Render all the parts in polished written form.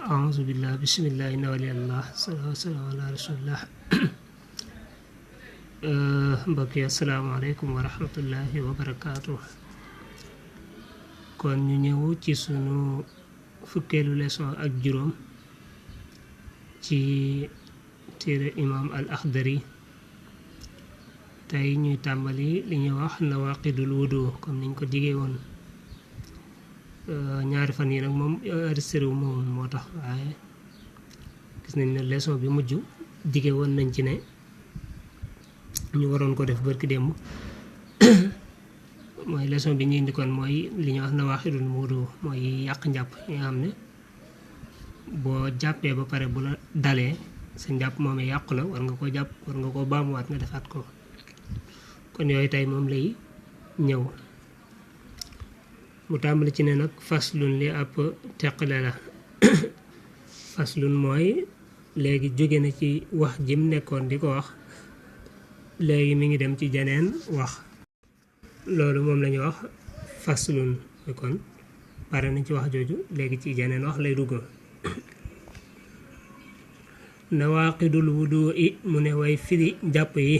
أعوذ بالله بسم الله إن ولي الله صلى الله على رسول الله mbokk yi asalaamaaleykum wa rahmatullahi wa barakaatu. kon ñu ñëw ci sunu fukkeelu leçon ak juróom ci téere imam al akhdari. tey ñuy tàmbali li ñuy wax nawaqidul wudu comme niñ ko digee woon. ñaari fan yi nag moom enregistré wu moom moo tax, waaye gis nañ ne leçon bi mujj digee woon nañ ci ne ñu waroon ko def barki démb mooy leçon bi ñu indi kon mooy li ñuy wax nawaqidul wudu mooy yàq njàpp yi nga xam ne boo jàppee ba pare bu la dalee sa njàpp moom yàqu na war nga ko jàpp, war nga ko baamuwaat nga defaat ko. kon yooyu tey moom lay ñëw mu tàmbali ci ne nag faslun li ab teqale la. faslun mooy léegi jóge na ci wax jim nekkoon di ko wax, léegi mi ngi dem ci jeneen wax, loolu moom lañuy wax faslun. kon pare nañ ci wax jooju, léegi ci jeneen wax lay dugg. nawaqidul wudu i mu ne way firi njàpp yi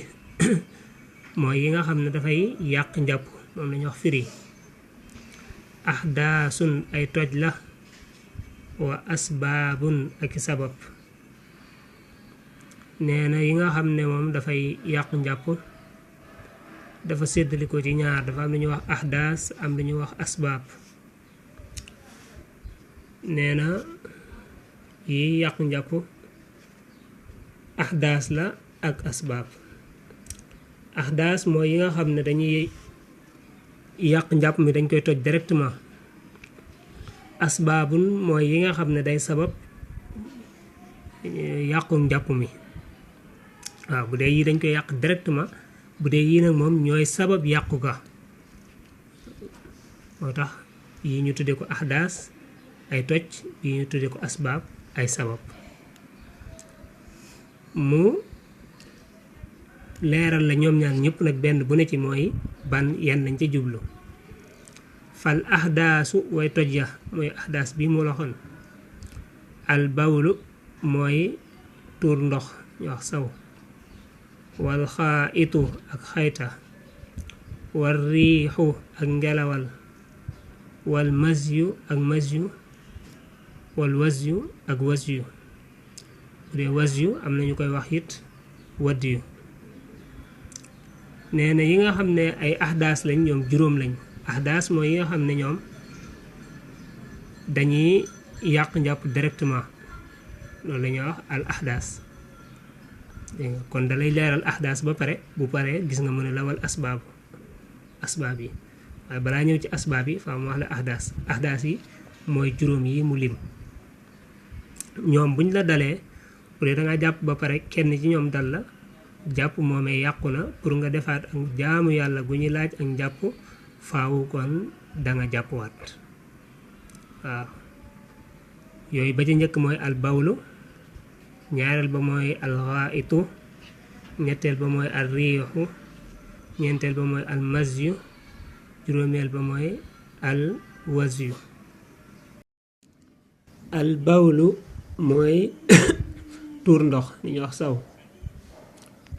mooy yi nga xam ne dafay yàq njàpp, moom lañuy wax firi. ahdaasun ay toj la, wa asbaabun ak sabab. nee na yi nga xam ne moom dafay yàq njàpp dafa séddali ko ci ñaar, dafa am lu ñuy wax ahdaas, am lu ñuy wax asbaab. nee na yi yàq njàpp ahdaas la ak asbaab. ahdaas mooy yi nga xam ne dañuy yàq njàpp mi, dañ koy toj directement. asbaabun mooy yi nga xam ne day sabab yàqu njàpp mi. waaw bu dee yii dañ koy yàq directement, bu dee yii nag moom ñooy sabab yàqu ga. moo tax yii ñu tuddee ko ahdaas ay toj, yii ñu tuddee ko asbaab ay sabab. mu leeral la ñoom ñaar ñëpp nag benn bu ne ci mooy ban yan lañ ca jublu. fal ahdaasu way toj ya mooy ahdaas bi mu loxoon. al bawlu mooy tuur ndox ñu wax saw. wal xaa'itu ak xayta. wal riixu ak ngelawal. wal masyu ak masyu. wal wasyu ak wasyu. bu dee wasyu am na ñu koy wax it wadyu. nee na yi nga xam ne ay ahdaas lañ ñoom juróom lañ. ahdaas mooy yi nga xam ne ñoom dañuy yàq njàpp directement, loolu la ñuy wax al ahdaas. dégg nga kon dalay leeral ahdaas ba pare, bu paree gis nga mën a lawal asbaab yi. waaye balaa ñëw ci asbaab yi faa mu wax la ahdaas. ahdaas yi mooy juróom yi mu lim. ñoom buñ la dalee, bu dee da nga jàpp ba pare kenn ci ñoom dal la, jàpp moomee yàqu na. pour nga defaat ak jaamu yàlla gu ñuy laaj ak njàpp faawu kon danga jàppwaat. waaw yooyu ba ci njëkk mooy al bawlu, ñaareel ba mooy al xaa'itu, ñetteel ba mooy al riixu, ñeenteel ba mooy al masyu, juróomeel ba mooy al wasyu. al bawlu mooy tuur ndox li ñuy wax saw,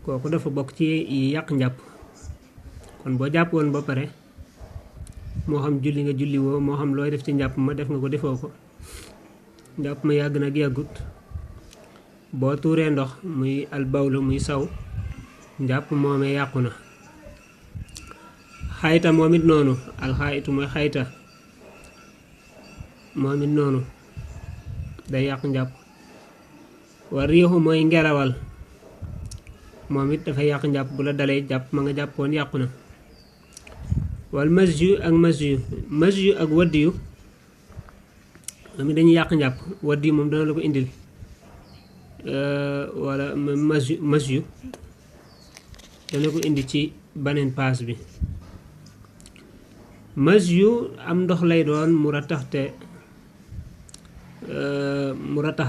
kooku dafa bokk ci yi yàq njàpp. kon boo jàpp woon ba pare, moo xam julli nga julli woo, moo xam looy def ci njàpp ma def nga ko defoo ko, njàpp ma yàgg nag yàggut, boo tuuree ndox muy albawlu muy saw, njàpp moomee yàqu na. xayta moom it noonu, alxaayitu mooy xayta, moom it noonu day yàq njàpp. war riixu mooy ngelawal, moom it dafay yàq njàpp, bu la dalee jàpp ma nga jàppoon yàqu na. wal masyu ak masyu ak waddiyu moom it dañuy yàq njàpp. waddiyu moom dana la ko indil, wala masyu dana ko indi ci beneen paas bi. masyu am ndox lay doon mu ratax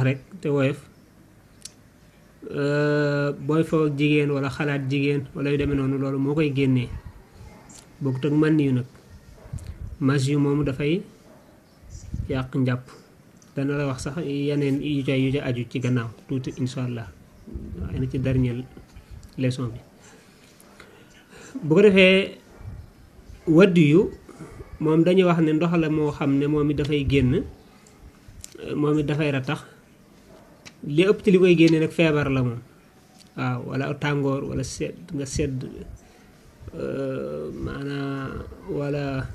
rek te woyof. booy faw ak jigéen wala xalaat jigéen wala yu demee noonu, loolu moo koy génnee. bokkut ak man yu nag. mas yu moomu dafay yàq njàpp. dana la wax sax yeneen yu ca aju ci gannaaw tuuti insha allah waaye na ci dernier leçon bi. bu ko defee wadd yu moom dañuy wax ne ndox la moo xam ne moom it dafay génn, moom it dafay ratax. li ëpp ci li koy génne nag feebar la moom, waaw wala tàngoor wala sedd nga sedd maanaam wala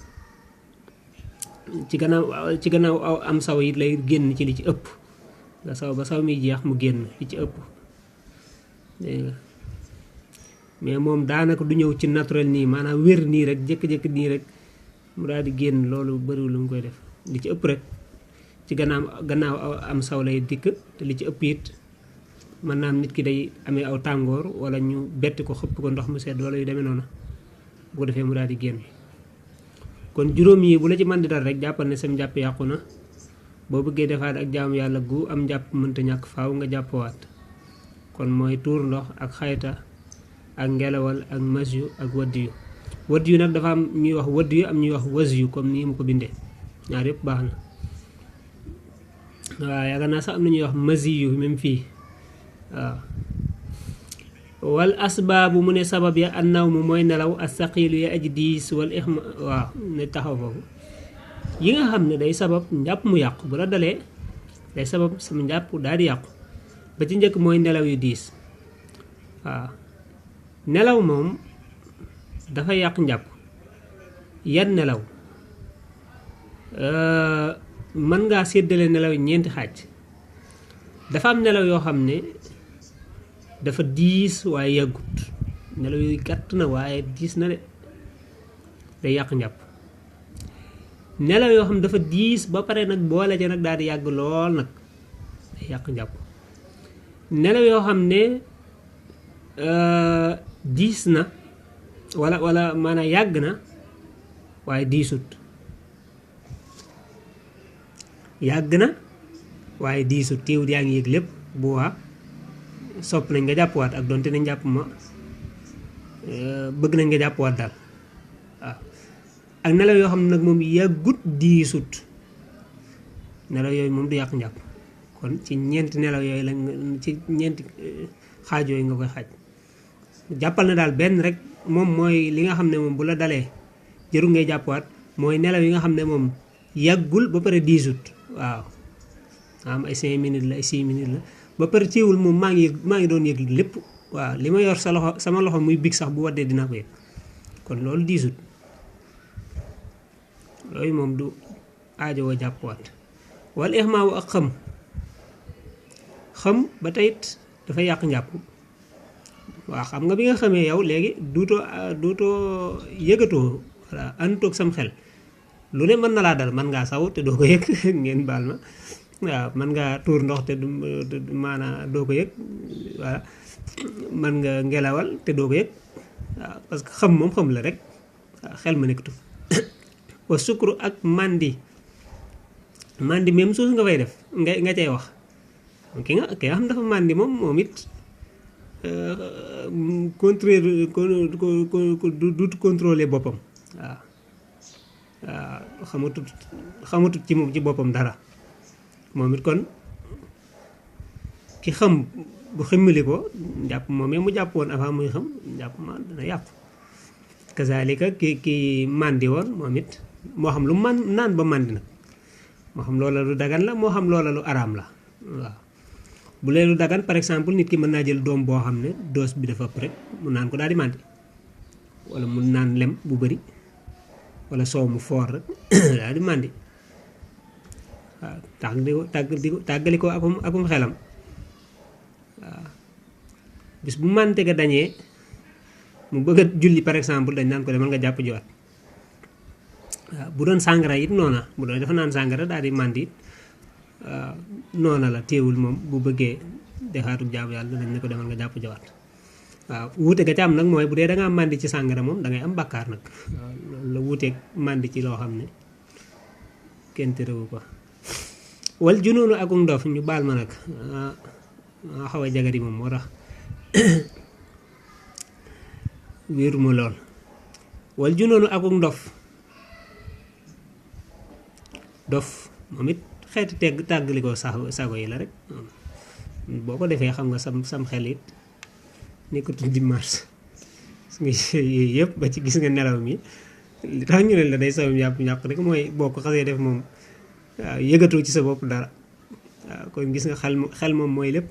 ci gannaaw aw am saw it lay génn ci li ci ëpp, nga saw ba saw mi jeex mu génn li ci ëpp dégg nga. mais moom daanaka du ñëw ci naturel nii maanaam wér nii rek jékki-jékki nii rek mu daal di génn, loolu bëriwul lu mu koy def. li ci ëpp rek ci gannaaw am saw lay dikk, te li ci ëpp it mën naa am nit ki day amee aw tàngoor wala ñu bett ko xëpp ko ndox mu sedd wala yu demee noonu, bu ko defee mu daal di génn. kon juróom yi bu la ci mën di dal rek jàppal ne sam njàpp yàqu na. boo bëggee defaat ak jaamu yàlla gu am njàpp mënta ñàkk faaw nga jàppawaat. kon mooy tuur ndox ak xayta ak ngelawal ak masyu ak wadd yu nag dafa am ñuy wax wadd yu am ñuy wax was yu comme nii mu ko bindee, ñaar yëpp baax na. waaw yaakaar naa sax am na ñuy wax masi yu même fii waaw. wal asbaabu mu ne sabab ya an nawmu mooy nelaw as saqiilu ya aji diis wal ixma. waaw ne taxaw foofu yi nga xam ne day sabab njàpp mu yàqu bu la dalee day sabab sama njàpp daal di yàqu. ba ci njëkk mooy nelaw yu diis. waaw nelaw moom dafa yàq njàpp. yan nelaw mën ngaa séddale nelaw yi ñeenti xaaj. dafa am nelaw yoo xam ne dafa diis waaye yàggut, nelaw yooyu gàtt na waaye diis na de, day yàq njàpp. nelaw yoo xam ne dafa diis ba pare nag boole ca nag daal di yàgg lool nag, day yàq njàpp. nelaw yoo xam ne diis na wala maanaam yàgg na waaye diisut, yàgg na waaye diisut teewut yaa ngi yëg lépp, bu waa sopp nañ nga jàppuwaat ak donte nañ jàpp ma bëgg nañ nga jàppuwaat daal. waaw ak nelaw yoo xam ne nag moom yàggut diisut, nelaw yooyu moom du yàq njàpp. kon ci ñeenti nelaw yooyu la ci ñeenti xaaj yooyu nga koy xaaj. jàppal na daal benn rek moom mooy li nga xam ne moom bu la dalee jëru ngay jàppuwaat, mooy nelaw yi nga xam ne moom yàggul ba pare diisut. waaw am ay 5 minutes la ay 6 minutes la ba pare teewul moom maa ngi doon yëg lépp. waaw li ma yor sama loxo muy big sax bu waddee dinaa ko yëg, kon loolu diisut, loolu moom du aajowoo jàppuwaat. wala ixmaawu ak xam ba teyit dafa yàq njàpp. waaw xam nga bi nga xamee yow léegi duutoo yëgatoo voilà àndutoog sam xel, lu ne mën na laa dal. mën ngaa saw te doo ko yëg ngeen baal ma. waaw mën ngaa tuur ndox te du maanaa doo ko yëg. voilà mën nga ngelawal te doo ko yëg. waaw parce que xam moom xam la rek, waaw xel ma nekkatu. wa sukru ak mandi même suus nga fay def nga cay wax. ki nga xam dafa mandi moom it du contrôler boppam. waaw xamatut ci moom ci boppam dara moom it. kon ki xam bu ximmali ko njàpp moom mu jàpp woon avant muy xam njàpp ma dana yàqu. kazalika ki mandi woon moom it moo xam lu naan ba mandi nag, moo xam loola lu dagan la moo xam loola lu araam la. waaw bu lee lu dagan par exemple nit ki mën naa jël doom boo xam ne dose bi dafa ëpp rek mu naan ko daal di mandi, wala mu naan lem bu bëri wala soow mu foor rek daal di mandi. waaw tàggali ko akum xelam. waaw bis bu mante ga dañee mu bëgg a julli par exemple dañ naan ko demal nga jàpp jiwaat. waaw bu doon sàngara it noona, bu doon dafa naan sàngara daal di mandi it noona la, teewul moom bu bëggee defaatu jaamu yàlla dañ ne ko demal nga jàpp jiwaat. waaw wuute ga ca am nag mooy bu dee da ngaa mandi ci sàngara moom da ngay am bàkkaar nag. waaw loolu la wuuteeg mandi ci loo xam ne kenn terewu ko. wal junoonu akuk ndof ñu baal ma nag maa xaw a jagari moom moo tax wéeruma lool. wal junoonu akuk dof moom it xeeti tàggalikoo sago yi la rek boo ko defee xam nga sam xel it nekkatul dimanche gis nga yooyu yëpp ba ci gis nga nelaw mi li tax ñu ne la day sabab njàpp rek mooy boo ko xasee def moom waaw yëgatoo ci sa bopp dara waaw kon gis nga xel moom mooy lépp.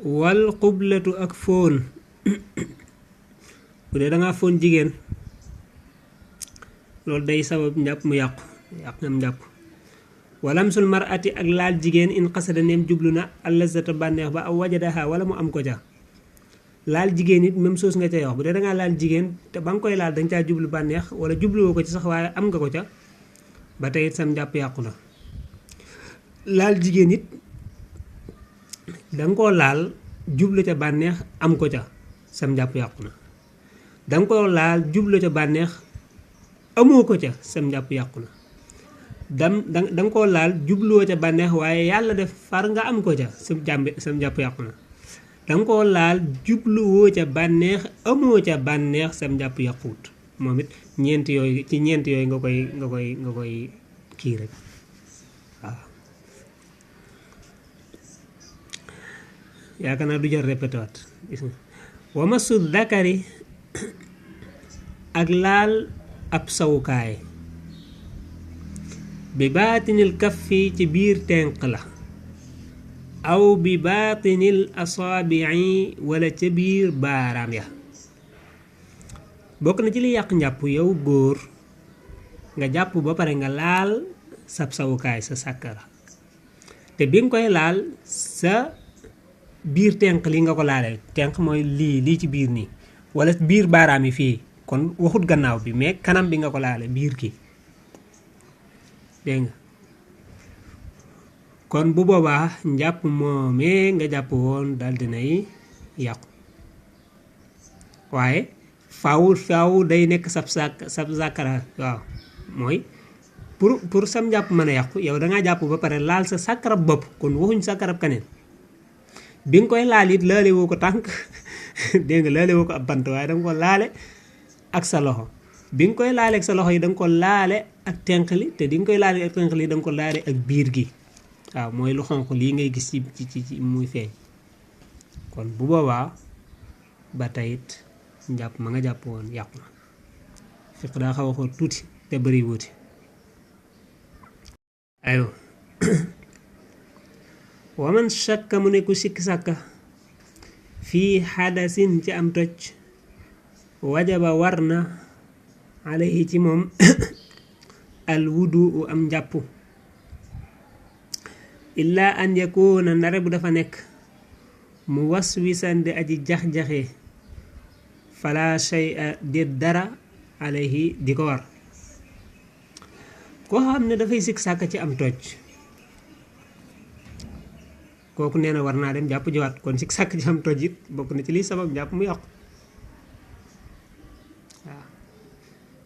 wal xublatu ak fóon bu dee dangaa fóon jigéen loolu day sabab njàpp mu yàqu nam njàpp. walamsul marati ak laal jigéen in xasada neem jublu na allazata bànneex ba aw wajadaha wala mu am ko ca. laal jigéen it même chose nga cay wax bu dee dangaa laal jigéen te ba nga koy laal danga caa jublu bànneex wala jubluwoo ko ci sax waaye am nga ko ca ba tey it sam njàpp yàqu na. laal jigéen it danga koo laal jublu ca bànneex am ko ca sam njàpp yàqu na. danga koo laal jublu ca bànneex amoo ko ca sam njàpp yàqu na. danga koo laal jubluwoo ca bànneex waaye yàlla def far nga am ko ca sam njàpp yàqu na. danga koo laal jubluwoo ca bànneex amoo ca bànneex sam njàpp yàquwut moom it ñeent yooyu nga koy kii rek waaw. yaakaar naa du jar répété waat gis nga wamasu dakari ak laal ab sawukaay bi baatinil kaffi ci biir tenq la aw bi baatinil asaabii wala ca biir baaraam ya. bokk na ci li yàq njàpp yow góor nga jàpp ba pare nga laal sab sawukaay sa sàkkara te bi nga koy laal sa biir tenq li nga ko laalee tenq mooy lii ci biir nii wala biir baaraam yi fii kon waxut gannaaw bi mais kanam bi nga ko laale biir ki dégg nga kon bu boobaa njàpp moomee nga jàpp woon daal dinay yàqu waaye faaw day nekk sab sàkkara waaw mooy pour sam njàpp mën a yàqu yow dangaa jàpp ba pare laal sa sàkkarab bopp kon waxuñ sàkkarab kaneen bi nga koy laal it laale woo ko tànk dégg nga laale woo ko ab bant waaye danga ko laale ak sa loxo bi nga koy laale ak sa loxo yi danga ko laale ak tenq li te di nga koy laale ak tenq li danga ko laale ak biir gi waaw mooy lu xonq lii ngay gis ci muy feeñ kon bu boobaa ba tayit njàpp ma nga jàpp woon yàqu na fiq daa xaw a xool tuuti te bëri wuti ayo waman shakka mu ne ku sikki sàkka fii xadasin ci am toj wajaba war na alayhi ci moom al wudu am njàpp illaa an yakuna ndare bu dafa nekk mu waswisan di aji jax-jaxe fala shay'a déet dara alayhi di ko war. koo xam ne dafay sikk sàkk ci am toj kooku nee na war naa dem jàpp jiwaat kon sikk sàkk ci am toj it bokk na ci liy sabab jàpp mu yàqu waaw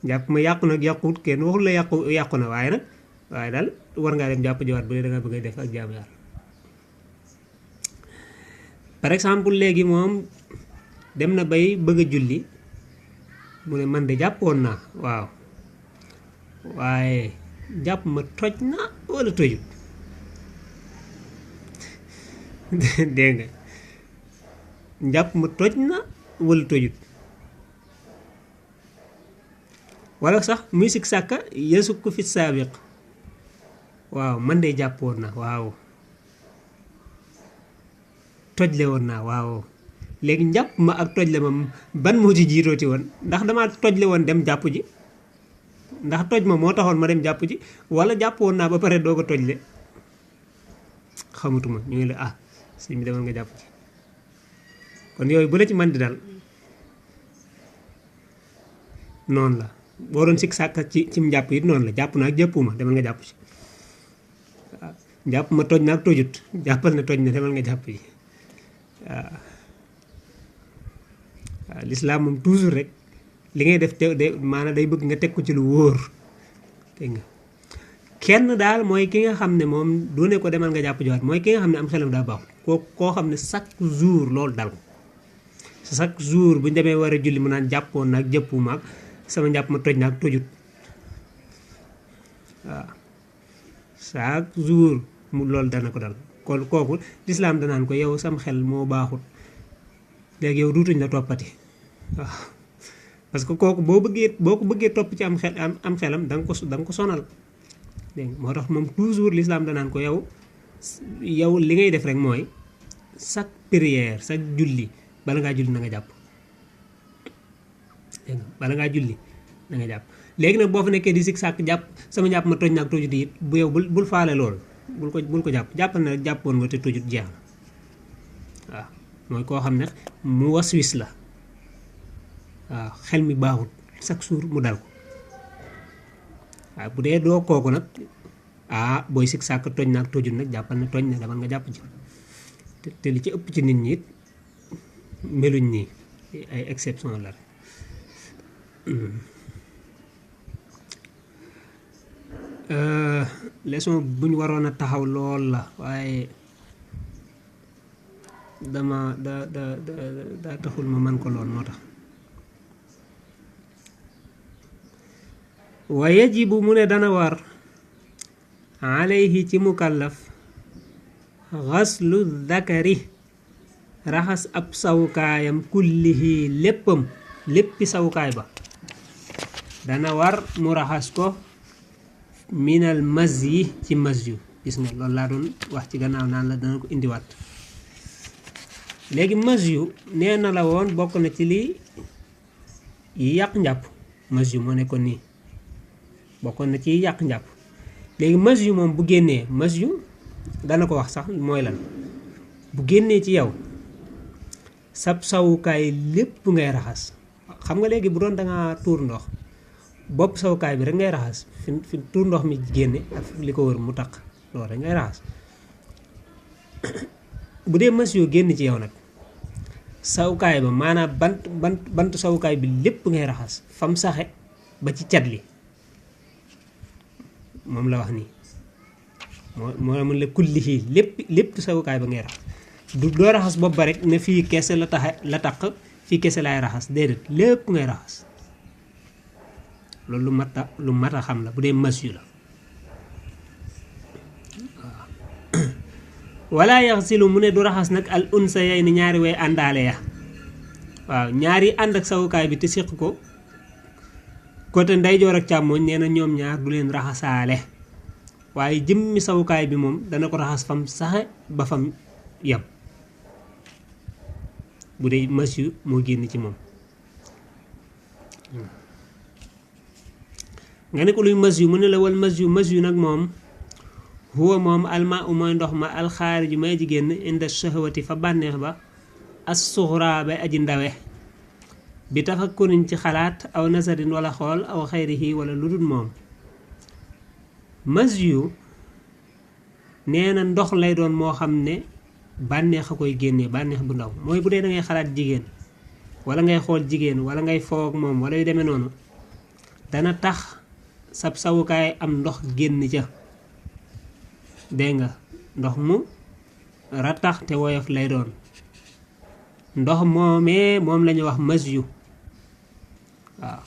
jàpp mu yàqu nag yàquwut kenn waxul la yàqu na waaye daal war ngaa dem jàpp jiwaat bu dee da nga bëgg a def ak jaamu yàlla. par exemple léegi moom dem na bay bëgg a julli mu ne man de jàppoon naa waaw waaye jàpp ma toj na wala tojut dégg nga jàpp ma toj na wala tojut wala sax muy sikk sàkka yesu ko fi saabiq waaw man de jàppoon na waaw tojle woon naa waaw léegi njàpp ma ak tojle ma ban moo ci jiitooti woon ndax dama tojle woon dem jàpp ji ndax toj ma moo taxoon ma dem jàpp ji wala jàpp woon naa ba pare doog a tojle xamatuma ñu ngi la sëñ bi demal nga jàpp ci kon yooyu bu la ci man di dal noonu la boo doon sikk sàkk ci njàpp it noonu la jàpp naa ak jàppuma demal nga jàpp ci waaw jàpp ma toj na ak tojut jàppal ne toj na demal nga jàpp ci waaw lislaam moom toujours rek li ngay def te maanaam day bëgg nga teg ko ci lu wóor dégg nga kenn daal mooy ki nga xam ne moom doo ne ko demal nga jàpp jiwaat mooy ki nga xam ne am xelam daa baaxul koo xam ne chaque jour loolu dal ko chaque jour bu ñu demee war a julli mu naan jàppoon naag jëppuma ak sama njàpp ma toj naag tojut waaw chaque jour mu loolu dana ko dal kon kooku lislaam danaan ko yow sam xel moo baaxut léegi yow duutuñ la toppati waaw parce que kooku boo ko bëggee topp ci am xelam da nga ko sonal dégg nga moo tax moom toujours lislaam danaan ko yow li ngay def rek mooy chaque prière chaque julli bala ngaa julli na nga jàpp dégg nga bala ngaa julli na nga jàpp léegi nag boo fa nekkee di sik sàkk jàpp sama jàpp ma toj naag tojut it bu yow bul faale loolu bul ko jàpp jàppal na jàppoon nga te tojut jeex na waaw mooy koo xam ne mu waswis la waaw xel mi baaxut chaque jour mu dal ko waaw bu dee doo kooku nag booy sik sàkk toj naag tojut nag jàppal na toj na demal nga jàpp ci te li ci ëpp ci nit ñi it meluñ nii ay exception la leçon bu ñu waroon a taxaw lool la waaye dama daa taxul ma man ko lool moo tax wa yajibu mu ne dana war alayhi ci mukallaf xaslu zakari raxas ab sawukaayam kullihi léppi sawukaay ba dana war mu raxas ko minal mas yi ci mas yu gis nga loolu laa doon wax ci gannaaw naan la dana ko indiwaat léegi mas yu nee na la woon bokk na ci lii yàq njàpp mas yu moo nekkoon nii bokkoon na ci yàq njàpp léegi mas yu moom bu génnee mas yu dana ko wax sax mooy lan bu génnee ci yow sab sawukaay lépp ngay raxas xam nga léegi bu doon danga tuur ndox bopp sawukaay bi rek ngay raxas fi tuur ndox mi génne ak li ko wër mu taq loolu rek ngay raxas bu dee mas yoo génn ci yow nag sawukaay ba maanaam bant sawukaay bi lépp ngay raxas fam saxe ba ci cat li moom la wax nii moo mun la kullihi lépp sawukaay ba ngay raxas doo raxas bopp ba rek ne fii kese la taq fii kese laay raxas déedéet lépp ngay raxas loolu lu mat a xam la bu dee mas yu la waaw wala yaxsilu mu ne du raxas nag al unsa yay ni ñaari way àndaale ya waaw ñaari ànd ak sawukaay bi te séq ko côté ndeyjoor ak càmmooñ nee na ñoom ñaar du leen raxasaale waaye jëmmi sawukaay bi moom dana ko raxas fam saxe ba fam yam bu dee mas yu moo génn ci moom nga ne ko luy mas yu mu ne la wal mas yu nag moom huwa moom alma u mooy ndox ma alxaariju may ji génn inda shahwati fa bànneex ba as suxra bay aji ndawe bi tafakkurin ci xalaat aw nasarin wala xool aw xayrihi wala lu dul moom mas yu nee na ndox lay doon moo xam ne bànneex a koy génnee bànneex bu ndaw mooy bu dee da ngay xalaat jigéen wala ngay xool jigéen wala ngay foog moom wala yu demee noonu dana tax sab sawukaay am ndox génn ca dégg nga ndox mu ratax te woyof lay doon ndox moomee moom lañu wax mas yu waaw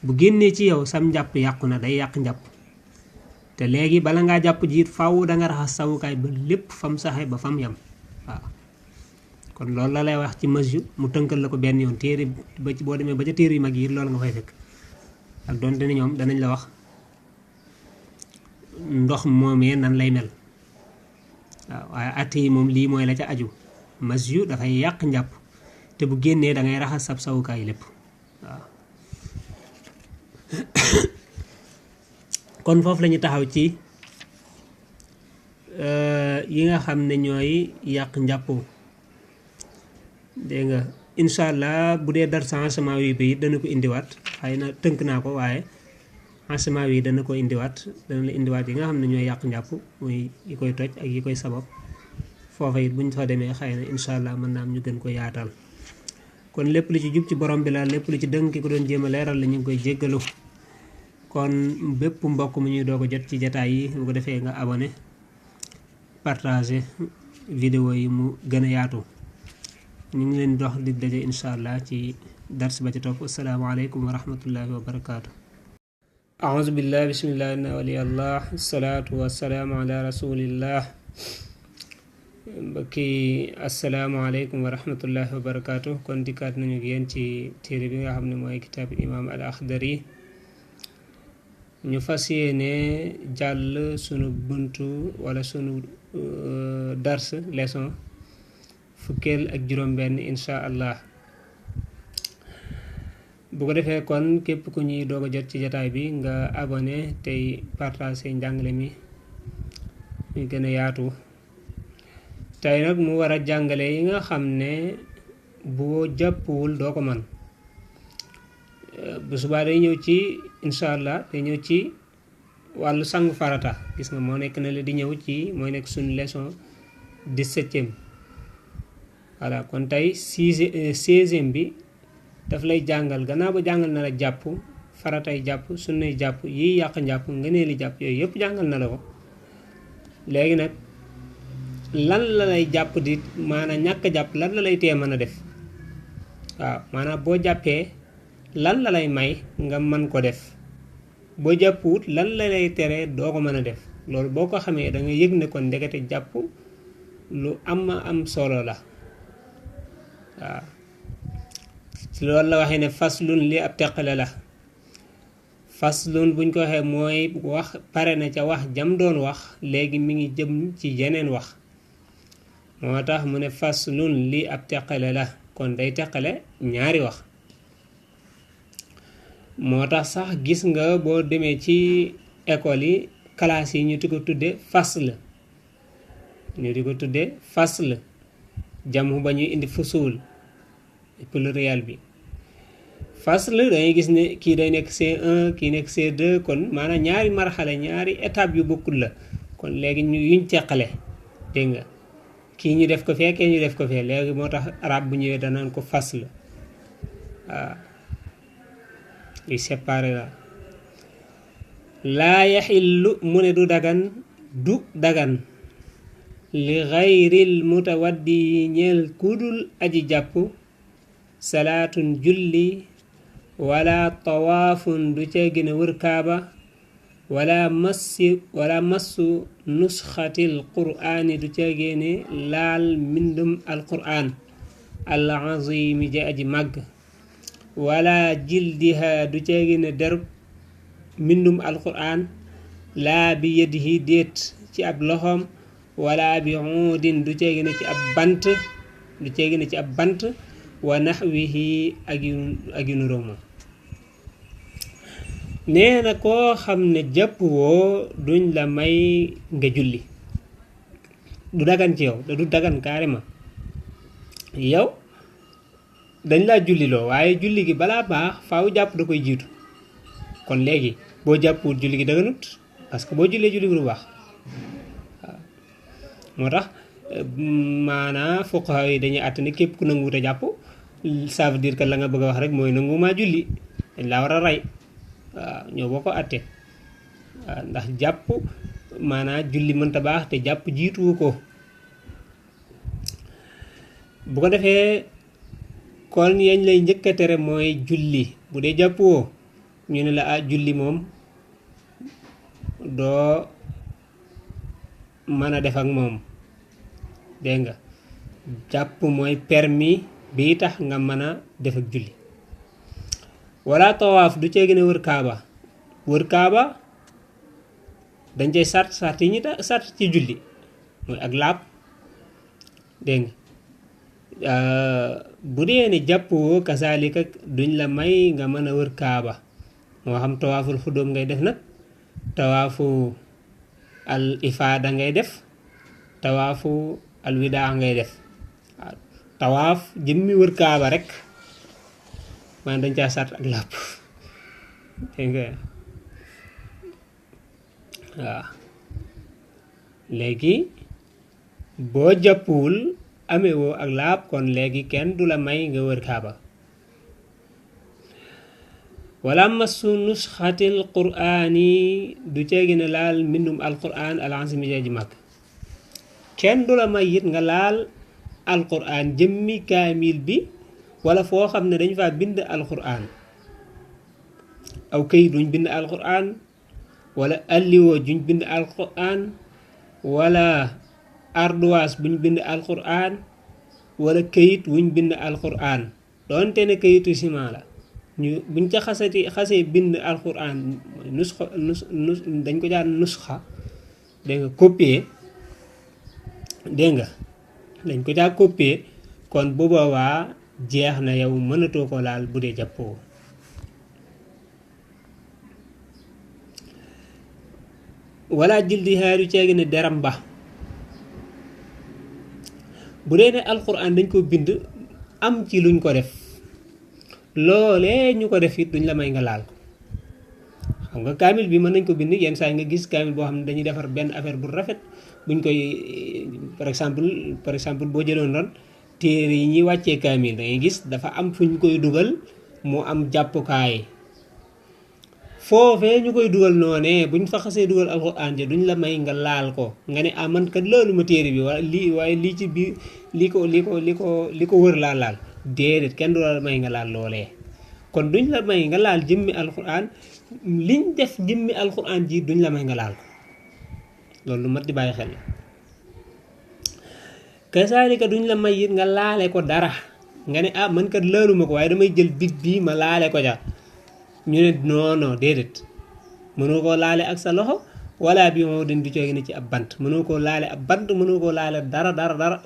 bu génnee ci yow sam njàpp yàqu na day yàq njàpp te léegi bala ngaa jàpp jiit faw danga raxas sawukaay ba lépp fam saxe ba fam yam waaw kon loolu la lay wax ci mas yu mu tënkal la ko benn yoon téere ba ci boo demee ba ca téere yu mag yi loolu nga fay fekk ak doonte ne ñoom danañ la wax ndox moomee nan lay mel waaw waaye at yi moom lii mooy la ca aju mas yu dafay yàq njàpp te bu génnee da ngay raxas sab sawukaay lépp waaw kon foofu lañu taxaw ci yi nga xam ne ñooy yàq njàpp dégg nga incha allah bu dee dar changement wi bi dana ko indiwaat xëy na tënk naa ko waaye changement wi dana ko indiwaat dana la indiwaat yi nga xam ne ñooy yàq njàpp muy yi koy toj ak yi koy sabab foofa it bu ñu fa demee xëy na incha allah mën naa am ñu gën ko yaatal kon lépp lu ci jub ci borom bi la lépp lu ci dëng ki ko doon jéem a leeral la ñu ngi koy jéggalu kon bépp mbokk mu ñuy doog a jot ci jataay yi bu ko defee nga abonné partagé vidéo yi mu gën a yaatu ñu ngi leen dox di daje incha allah ci dars ba ci topp asalaamaaleykum wa rahmatullahi wa barakaatu. أعوذ بالله بسم الله إن ولي الله الصلاة والسلام على رسول الله mbokki asalaamaaleykum wa rahmatullahi wa barakaatu kon dikkaat nañu ak yéen ci téere bi nga xam ne mooy kitaab imaam al Axdari ñu fas yéene jàll sunu buntu wala sunu dars leçon fukkeel ak juróom-benn insha allah. bu ko defee kon képp ku ñuy doog a jot ci jataay bi nga abonné tey partagé njàngale mi muy gën a yaatu. tey nag mu war a jàngale yi nga xam ne boo jàppuwul doo ko man bu subaa day ñëw ci insha allah day ñëw ci wàllu sangu farata gis nga moo nekk na la di ñëw ci mooy nekk suñu leçon 17e voilà kon tey 16e bi daf lay jàngal gannaaw ba jàngal na la jàpp faratay jàpp sunnay jàpp yiy yàq njàpp ngëneeli jàpp yooyu yëpp jàngal na la ko. léegi nag lan la lay jàpp di maanaam ñàkk jàpp lan la lay tee mën a def waaw maanaam boo jàppee lan la lay may nga mën ko def boo jàppuwut lan la lay tere doo ko mën a def loolu boo ko xamee da nga yëg ne kon ndekete jàpp lu am solo la waaw loolu la waxee ne faslun li ab teqale la faslun buñ ko waxee mooy wax pare na ca wax jam doon wax léegi mi ngi jëm ci yeneen wax moo tax mu ne faslun li ab teqale la kon day teqale ñaari wax. moo tax sax gis nga boo demee ci école yi classe yi ñu di ko tudde fasl jamu ba ñuy indi fusul pluriel bi fasl dangay gis ne kii day nekk C1 kii nekk C2 kon maanaam ñaari marxale ñaari étape yu bokkul la kon léegi yuñ teqale dégg nga kii ñu def ko fee kee ñu def ko fee léegi moo tax arab bu ñëwee danaan ko fasl waaw yu séparé la. laa yaxillu mu ne du dagan li xayril mutawaddi ñeel kudul aji jàpp salaatun julli wala tawaafun du ca gën a wër kaaba wala massu nusxatil qur'aani du ca génne laal mbindum alqur'aan al azimi ja aji màgg wala jildiha du ca génne derub mbindum alqur'aan laa bi yadihi déet ci ab loxoom wala bi uudin du ca génne ci ab bant wa naxwihi ak yu nuróo moom. nee na koo xam ne jàpp woo duñ la may nga julli du dagan ci yow da du dagan carrément yow dañ laa julli loo waaye julli gi balaa baax faaw jàpp da koy jiitu kon léegi boo jàpput julli gi daganut parce que boo jullee julli gi du baax waaw moo tax maanaa fuqaha yi dañuy àtt ne képp ku nanguwut a jàpp ça veut dire que la nga bëgg a wax rek mooy nanguwumaa julli dañ laa war a rey waaw ñoo boo ko àtte waaw ndax jàpp maanaa julli mënta baax te jàpp jiituwu ko bu ko defee kon yañ lay njëkk a tere mooy julli bu dee jàpp woo ñu ne la julli moom doo mën a def ak moom dégg nga jàpp mooy permis bi tax nga mën a def ak julli wala tawaaf du cee gën a wër kaaba dañ cay sart yi ñu sart ci julli mooy ak laab dégg nga bu dee ne jàppoo kasaalika duñ la may nga mën a wër kaaba moo xam tawaaful xudóom ngay def nag tawaafu al ifaada ngay def tawaafu al widaa ngay def waaw tawaaf jëmmi wër kaaba rek maanaam dañ caa sart ak làpp dégg nga waaw léegi boo jàppuwul amee woo ak laab kon léegi kenn du la may nga wër kaaba wala massu nusxatil qur'aani du ceegi ne laal mbindum alqur'aan al azimi ji mag kenn du la may it nga laal alqur'aan jëmmi kaamil bi wala foo xam ne dañ fa bind alqur'aan aw këyit wuñ bind alquran wala alliwoo juñ bind alquran wala ardoise buñ bind alquran wala këyit wuñ bind alquran doonte ne këyitu ciment la ñu buñ ca xasee bind alquran dañ ko jaan nusxa dégg nga copier dégg nga dañ ko caa copier kon bu boobaa jeex na yow mënatoo ko laal bu dee jàppoo wala jildi haaru ceegi ne deram ba bu dee ne alquran dañ ko bind am ci luñ ko def loolee ñu ko def it duñ la may nga laal ko xam nga kaamil bi mën nañ ko bind yenn saa nga gis kaamil boo xam ne dañuy defar benn affaire bu rafet buñ koy par exemple boo jëloon doon téere yi ñuy wàccee kaamil da ngay gis dafa am fu ñu koy dugal mu am jàppukaay foofee ñu koy dugal noonee buñ fa xasee dugal alxuraan ja duñ la may nga laal ko nga ne man kat loolu ma téere bi waaye lii ci biir li ko wër laal déedéet kenn du la may nga laal loolee kon duñ la may nga laal jëmmi alxuraan liñ def jëmmi alxuraan ji duñ la may nga laal ko loolu lu mat di bàyyi xel la kasaalika duñ la may it nga laale ko dara nga ne man kat laaluma ko waaye damay jël big bii ma laale ko ja ñu ne non déedéet mënoo koo laale ak sa loxo wala bi moo den di coogi ne ci ab bant mënoo koo laale ab bant mënoo koo laale dara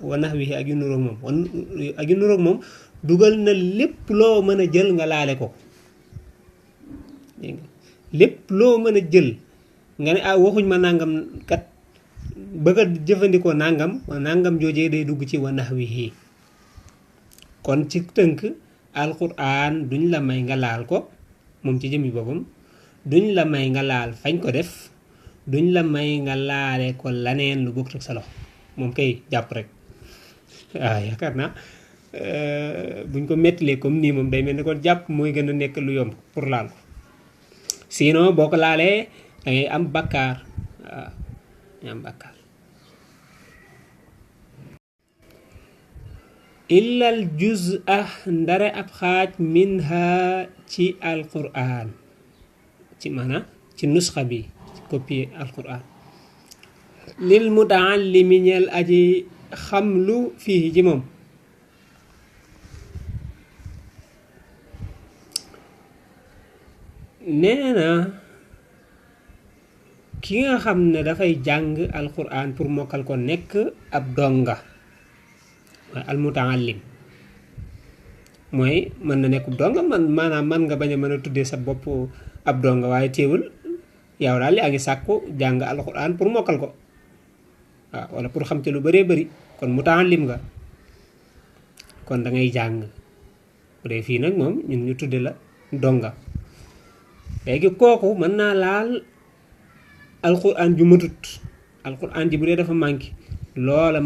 wa nax wi ak yu nuroog moom dugal na lépp loo mën a jël nga laale ko dégg nga lépp loo mën a jël nga ne waxuñ ma nangam kat bëgg a jëfandikoo nangam joojee day dugg ci wa nax wi kon ci tënk alquran duñ la may nga laal ko moom ci jëmmi boppam duñ la may nga laal fañ ko def duñ la may nga laale ko laneen lu bokk ak sa loxo moom kay jàpp rek yaakaar naa buñ ko mettilee comme nii moom day mel ni kon jàpp mooy gën a nekk lu yomb pour laal ko sinon boo ko laalee da ngay am bakkaar ngay am bakkaar illal juz'a ndare ab xaaj minha ci alquran ci maanaam ci nusxa bi ci copie alquran lil mutaallimi ñeel aji xam lu fii ci moom nee na ki nga xam ne dafay jàng alquran pour mokkal ko nekk ab donga al mutaallim mooy mën na nekk donga maanaam man nga bañ a mën a tuddee sa bopp ab donga waaye teewul yow daal yaa ngi sàkku jàng alquran pour mokkal ko waaw wala pour xam te lu bëree bëri kon mutaallim nga kon da ngay jàng bu dee fii nag moom ñun ñu tudde la donga léegi kooku mën naa laal alquran ju matut alquran ji bu dee dafa manqué loola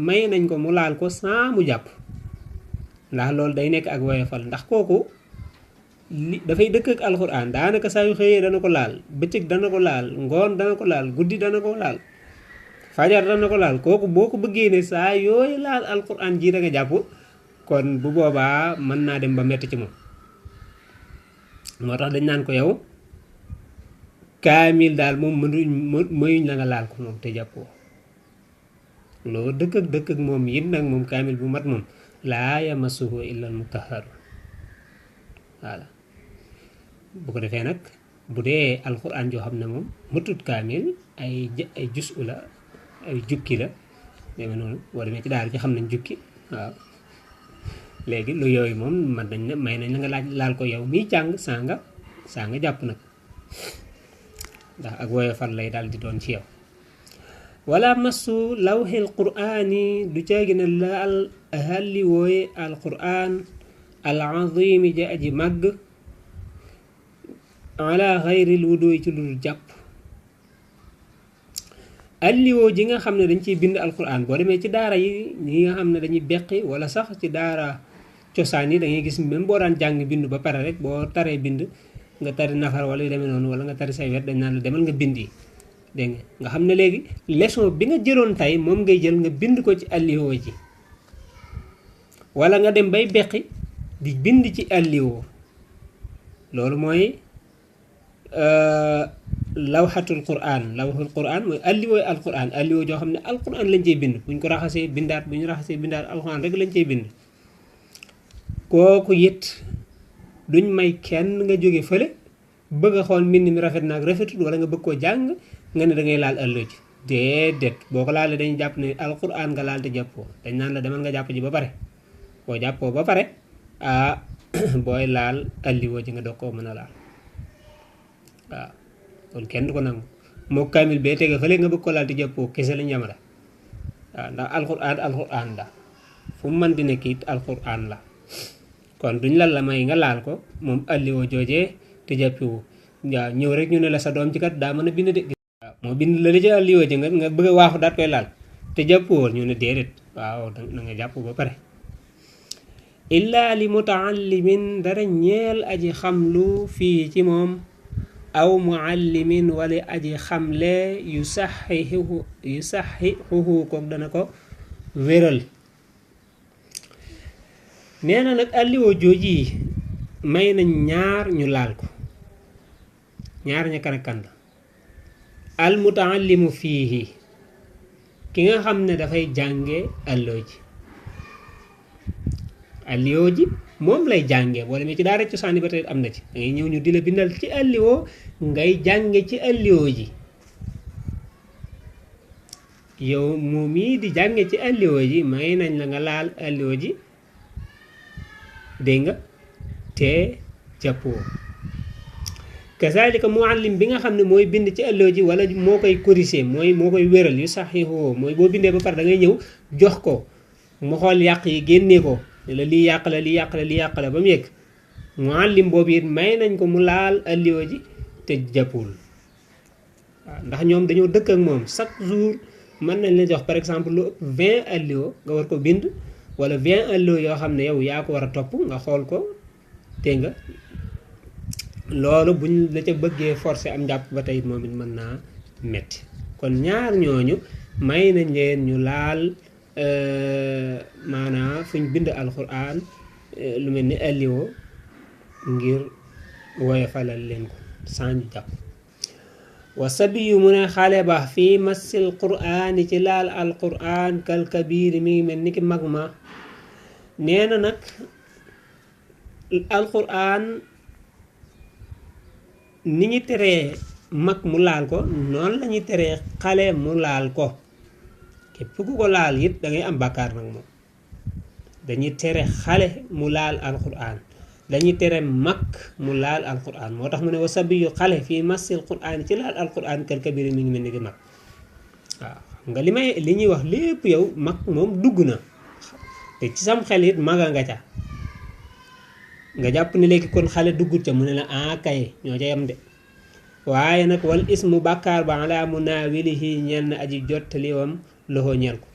may nañ ko mu laal ko sans mu jàpp ndax loolu day nekk ak woyofal ndax kooku dafay dëkk ak alquran daanaka saa yu xëyee dana ko laal bëccëg dana ko laal ngoon dana ko laal guddi dana ko laal fajar dana ko laal kooku boo ko bëggee ne saa yooyu laal alquran ji da nga jàpp kon bu boobaa mën naa dem ba metti ci moom moo tax dañ naan ko yow kaamil daal moom mayuñ la nga laal ko moom te jàppoo loo dëkk ak moom it nag moom kaamil bu mat moom laa yamassuhu illa al mutahharun voilà bu ko defee nag bu dee alquran joo xam ne moom matut kaamil ay jusu la ay jukki la demee noonu boo demee ci daara ci xam nañ jukki waaw léegi lu yooyu moom man nañ ne may nañ la nga laal ko yow miy jàng saa nga jàpp nag ndax ak woyofal lay daal di doon ci yow wala massu lawhil qur'ani du caagi ne laal halli wooye al qur'an al azimi ja aji màgg ala xayril wudu ci lu dul jàpp alliwoo ji nga xam ne dañ ciy bind alquran boo demee ci daara yi ñi nga xam ne dañuy beqi wala sax ci daara cosaan yi da ngay gis même boo daan jàng bind ba pare rek boo taree bind nga tari nafar wala yu demee noonu wala nga tari say wet dañ naan la demal nga bind yi dégg nga xam ne léegi leçon bi nga jëloon tey moom ngay jël nga bind ko ci alliwoo ji wala nga dem bay beqi di bind ci alliwoo loolu mooy lawxatul quraan mooy alliwooy alquran alliwoo joo xam ne alquran lañ cey bind buñ ko raxasee bindaat bu ñu raxasee bindaat alquran rek lañ cey bind kooku it duñ may kenn nga jóge fële bëgg a xool mbind mi rafet naag rafetut wala nga bëgg koo jàng nga ne da ngay laal allo ji déedéet boo ko laalee dañuy jàpp ne alquran nga laal te jàppoo dañ naan la demal nga jàpp ji ba pare boo jàppoo ba pare booy laal alliwoo ji nga doog koo mën a laal waaw kon kenn du ko nangu moo kaamil bee tege fële nga bëgg ko laal te jàppoo kese lañ yamala waaw ndax alquran la fu mu mën di nekk it alquran la kon duñ la may nga laal ko moom alliwoo joojee te jàppiwu waaw ñëw rek ñu ne la sa doom ci kat daa mën a bind de waaw moo bind la ci alliwoo ji nga bëgg a waaxu daat koy laal te jàppuwoon ñu ne déedéet waaw na nga jàpp ba pare illaa li mutaallimin dara ñeel aji xamlu fii ci moom aw muallimin wala aji xamle yu saxihuhu kook dana ko wéral nee na nag alliwoo jooji yi may nañ ñaar ñu laal ko ñaar ña kan ak kan la al mutaallimu fiihi ki nga xam ne dafay jànge alliwoo ji moom lay jànge boo demee ci daara cosaan ba tey am na ci da ngay ñëw ñu di la bindal ci alliwoo ngay jànge ci alliwoo ji yow moom yi di jànge ci alliwoo ji may nañ la nga laal alliwoo ji dégg nga te jàppoo kazalika muallim bi nga xam ne mooy bind ci alliwoo ji wala moo koy corriger moo koy wéral yu saxiixoo mooy boo bindee ba pare da ngay ñëw jox ko mu xool yàq yi génnee ko ne la lii yàq la lii yàq la lii yàq la ba mu yegg muallim boobu it may nañ ko mu laal alliwoo ji te jàppul waaw ndax ñoom dañoo dëkk ak moom chaque jour mën nañ la jox par exemple lu ëpp 20 alliwoo nga war ko bind wala 20 alliwoo yoo xam ne yow yaa ko war a topp nga xool ko te nga loolu buñ la ca bëggee forcer am njàpp ba tey moom it mën naa metti kon ñaar ñooñu may nañ leen ñu laal maanaam fuñ bind alquran lu mel ni alliwoo ngir woyofalal leen ko sans ñu jàpp wa sabiyu mu ne xale ba fii massil qur'aani ci laal alquran kal kabir mi ngi mel ni ki mag ma nee na nag alquran ni ñu teree mag mu laal ko noonu la ñuy teree xale mu laal ko képp ku ko laal it da ngay am bàkkaar nag moom dañuy tere xale mu laal alquran dañuy tere mag mu laal alquran moo tax mu ne wa sabiyu xale fii massil qur'an ci laal alquran kal kabir mi ngi mel ni ki mag waaw xam nga li ñuy wax lépp yow mag moom dugg na te ci sam xel it maga nga ca nga jàpp ne léegi kon xale duggut ca mu ne la kay ñoo ca yam de waaye nag wal ismu bàkkaar ba ala munaawilihi ñeel na aji jottaliwam loxo ñeel ko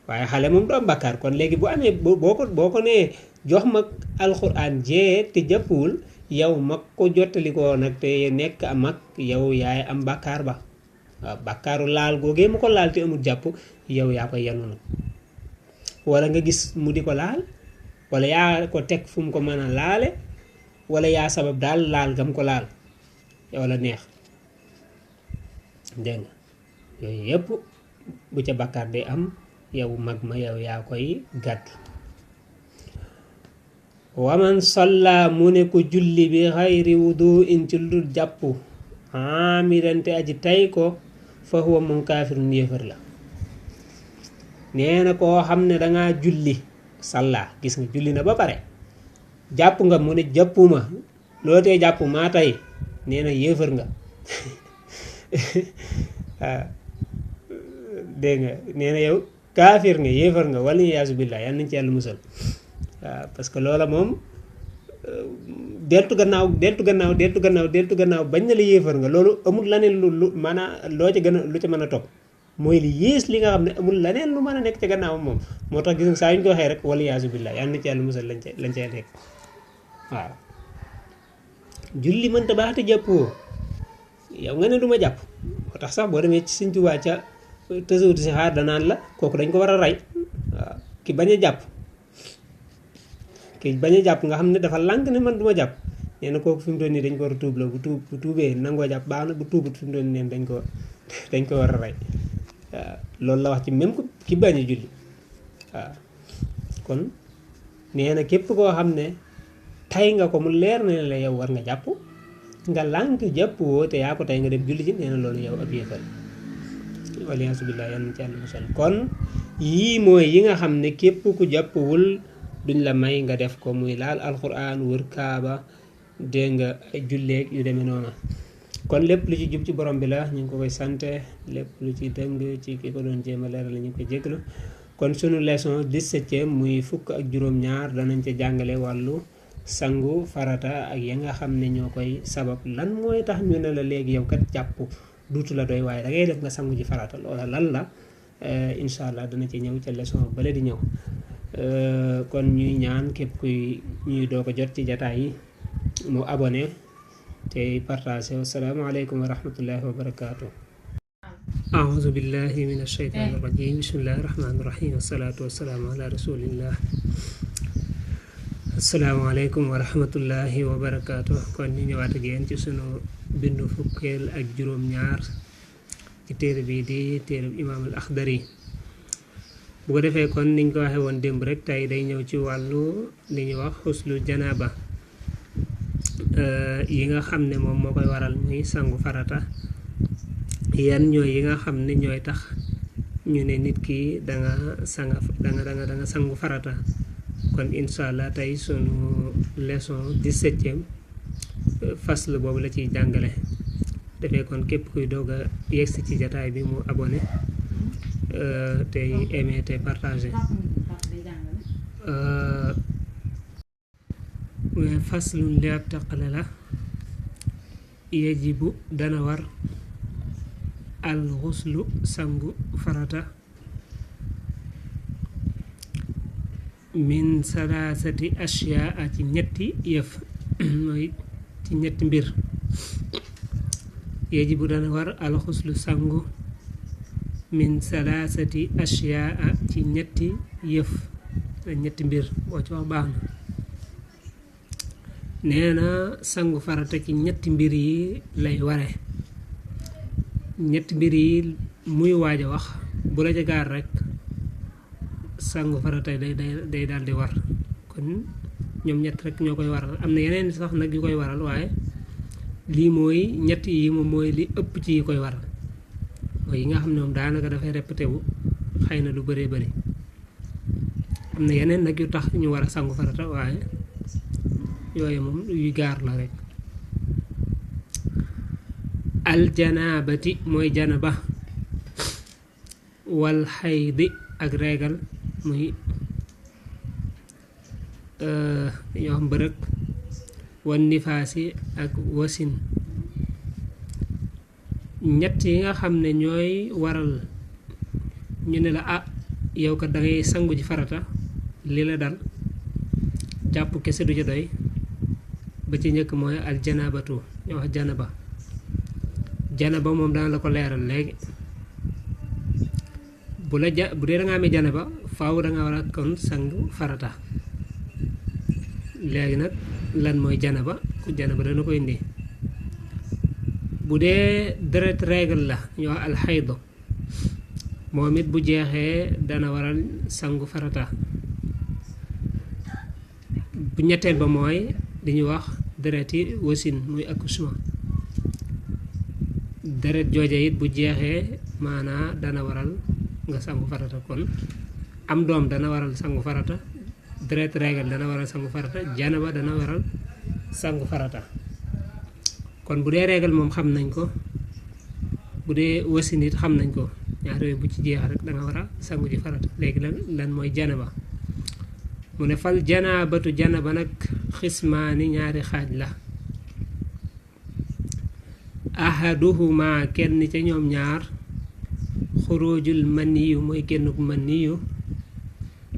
waaye xale moom du am bàkkaar kon léegi bu amee boo ko nee jox mag alxuraan jee te jàppul yow mag ko jottalikoo nag te nekk a mag yow yaay am bàkkaar ba waaw bàkkaaru laal googee mu ko laal te amul jàpp yow yaa koy yanu nag wala nga gis mu di ko laal wala yaa ko teg fu mu ko mën a laale wala yaa sabab daal laal gam ko laal yow la neex dégg nga yooyu yëpp bu ca bàkkaar day am yow mag ma yow yaa koy gàddu waman salla mu ne ko julli bi xayri wudu in ci lu jàpp amirante aji tay ko fa huwa moom kaafirun yéefar la nee na koo xam ne dangaa julli salla gis nga julli na ba pare jàpp nga mu ne jàppuma loo tee jàpp maa tey nee na yéefar nga waaw dégg nga nee na yow kaafir nga yéefar nga wala yaasu billah yal nañ ci yàlla musal waaw parce que loola moom deltu gannaaw bañ na la yéefar nga loolu amul laneen lu maanaam loo ca gën a lu ca mën a topp mooy li yées li nga xam ne amul laneen lu mën a nekk ca gannaaw moom moo tax gis nga saa yu ñu ko waxee rek wala yaasu billah yal nañ ci yàlla musal lañ cay nekk waaw julli mënta baax te jàppoo yow nga ne du ma jàpp moo tax sax boo demee ci Sëñ Tuubaa ca tësawuti si xaar danaan la kooku dañ ko war a rey waaw ki bañ a jàpp nga xam ne dafa lànk ne man du ma jàpp nee na kooku fi mu doon nii dañ ko war a tuub la bu tuubee nangoo jàpp baax na bu tuubut fi mu doon nii dañ ko war a rey waaw loolu la wax ci même ki bañ a julli waaw kon nee na képp koo xam ne tay nga ko mu leer na la yow war nga jàpp nga lànk jàpp woo te yaa ko tay nga dem julli ci nee na loolu yow ab yéefar waliyaasu billaah yal na ci Yàlla musal kon yii mooy yi nga xam ne képp ku jàppwul duñ la may nga def ko muy laal alquran wër kaaba dégg nga julleeg yu demee noonu kon lépp lu ci jub ci borom bi la ñu ngi ko koy sante lépp lu ci dëng ci ki ko doon jéem a leeral la ñu ngi koy jéggalu kon sunu leçon 17e muy fukk ak juróom-ñaar danañ ca jàngale wàllu sangu farata ak ya nga xam ne ñoo koy sabab lan mooy tax ñu ne la léegi yow kat jàpp duutu la doy waaye da ngay def nga sangu ji farata loola lan la incha allah dana ci ñëw ca leçon bale di ñëw kon ñuy ñaan képp kuy ñuy doo ko jot ci jataay yi mu abonné tey partagé wasalaamaaleykum wa rahmatullahi wa barakaatu. أعوذ بالله من الشيطان الرجيم بسم الله الرحمن الرحيم والصلاة والسلام على رسول الله asalaamaaleykum wa rahmatullahi wa barakaatu kon ñu ñëwaat ak yéen ci sunu bindu fukkeel ak juróom-ñaar ci téere bii di téere imaam al Axdari bu ko defee kon niñ ko waxee woon démb rek tey day ñëw ci wàllu li ñuy wax xuslu janaaba yi nga xam ne moom moo koy waral muy sangu farata yan ñooy yi nga xam ne ñooy tax ñu ne nit ki danga sangu farata kon incha allah tey sunu leçon 17e fasl boobu la ciy jàngale defee kon képp kuy doog a yegsi ci jataay bi mu abonné tey aimé tey partagé mais faslun li ab taqale la yajibu dana war al xuslu sangu farata min salaasati ashyaa ci ñetti yëf mooy ci ñetti mbir yajibu dana war al xuslu sangu min salaasati ashyaa ci ñetti yëf ñetti mbir boo ci wax baax na nee na sangu farata ci ñetti mbir yi lay ware ñetti mbir yi muy waaj a wax bu la ca gaar rek sangu farata day daal di war kon ñoom ñett rek ñoo koy waral am na yeneen sax nag yu koy waral waaye lii mooy ñett yi moom mooy li ëpp ci yi koy waral mooy yi nga xam ne moom daanaka dafay répété wu xëy na lu bëree bëri am na yeneen nag yu tax ñu war a sangu farata waaye yooyu moom yuy gaar la rek aljanaabati mooy janaba wal xaydi ak reegal muy dañoo xam mbërëg wan nifaasi ak wasin ñett yi nga xam ne ñooy waral ñu ne la yow kat da ngay sangu ji farata li la dal jàpp kese du ci doy ba ci njëkk mooy al janabatu ñoo wax janaba moom dana la ko leeral léegi bu dee da nga amee janaba faaw da nga war a kon sangu farata léegi nag lan mooy janaba dana ko indi bu dee deret règle la ñoo wax alxaydo moom it bu jeexee dana waral sangu farata bu ñetteel ba mooy li ñuy wax dereti wasin muy accouchement deret jooja it bu jeexee maanaa dana waral nga sangu farata kon am doom dana waral sangu farata deret règle dana waral sangu farata janaba dana waral sangu farata kon bu dee règle moom xam nañ ko bu dee wasin it xam nañ ko ñaar yooyu bu ci jeex rek da nga war a sangu ji farata léegi lan mooy janaba mu ne fal janabatu janaba nag xismaani ñaari xaaj la ahaduhuma kenn ca ñoom ñaar xurujul maniyu mooy génnuk maniyu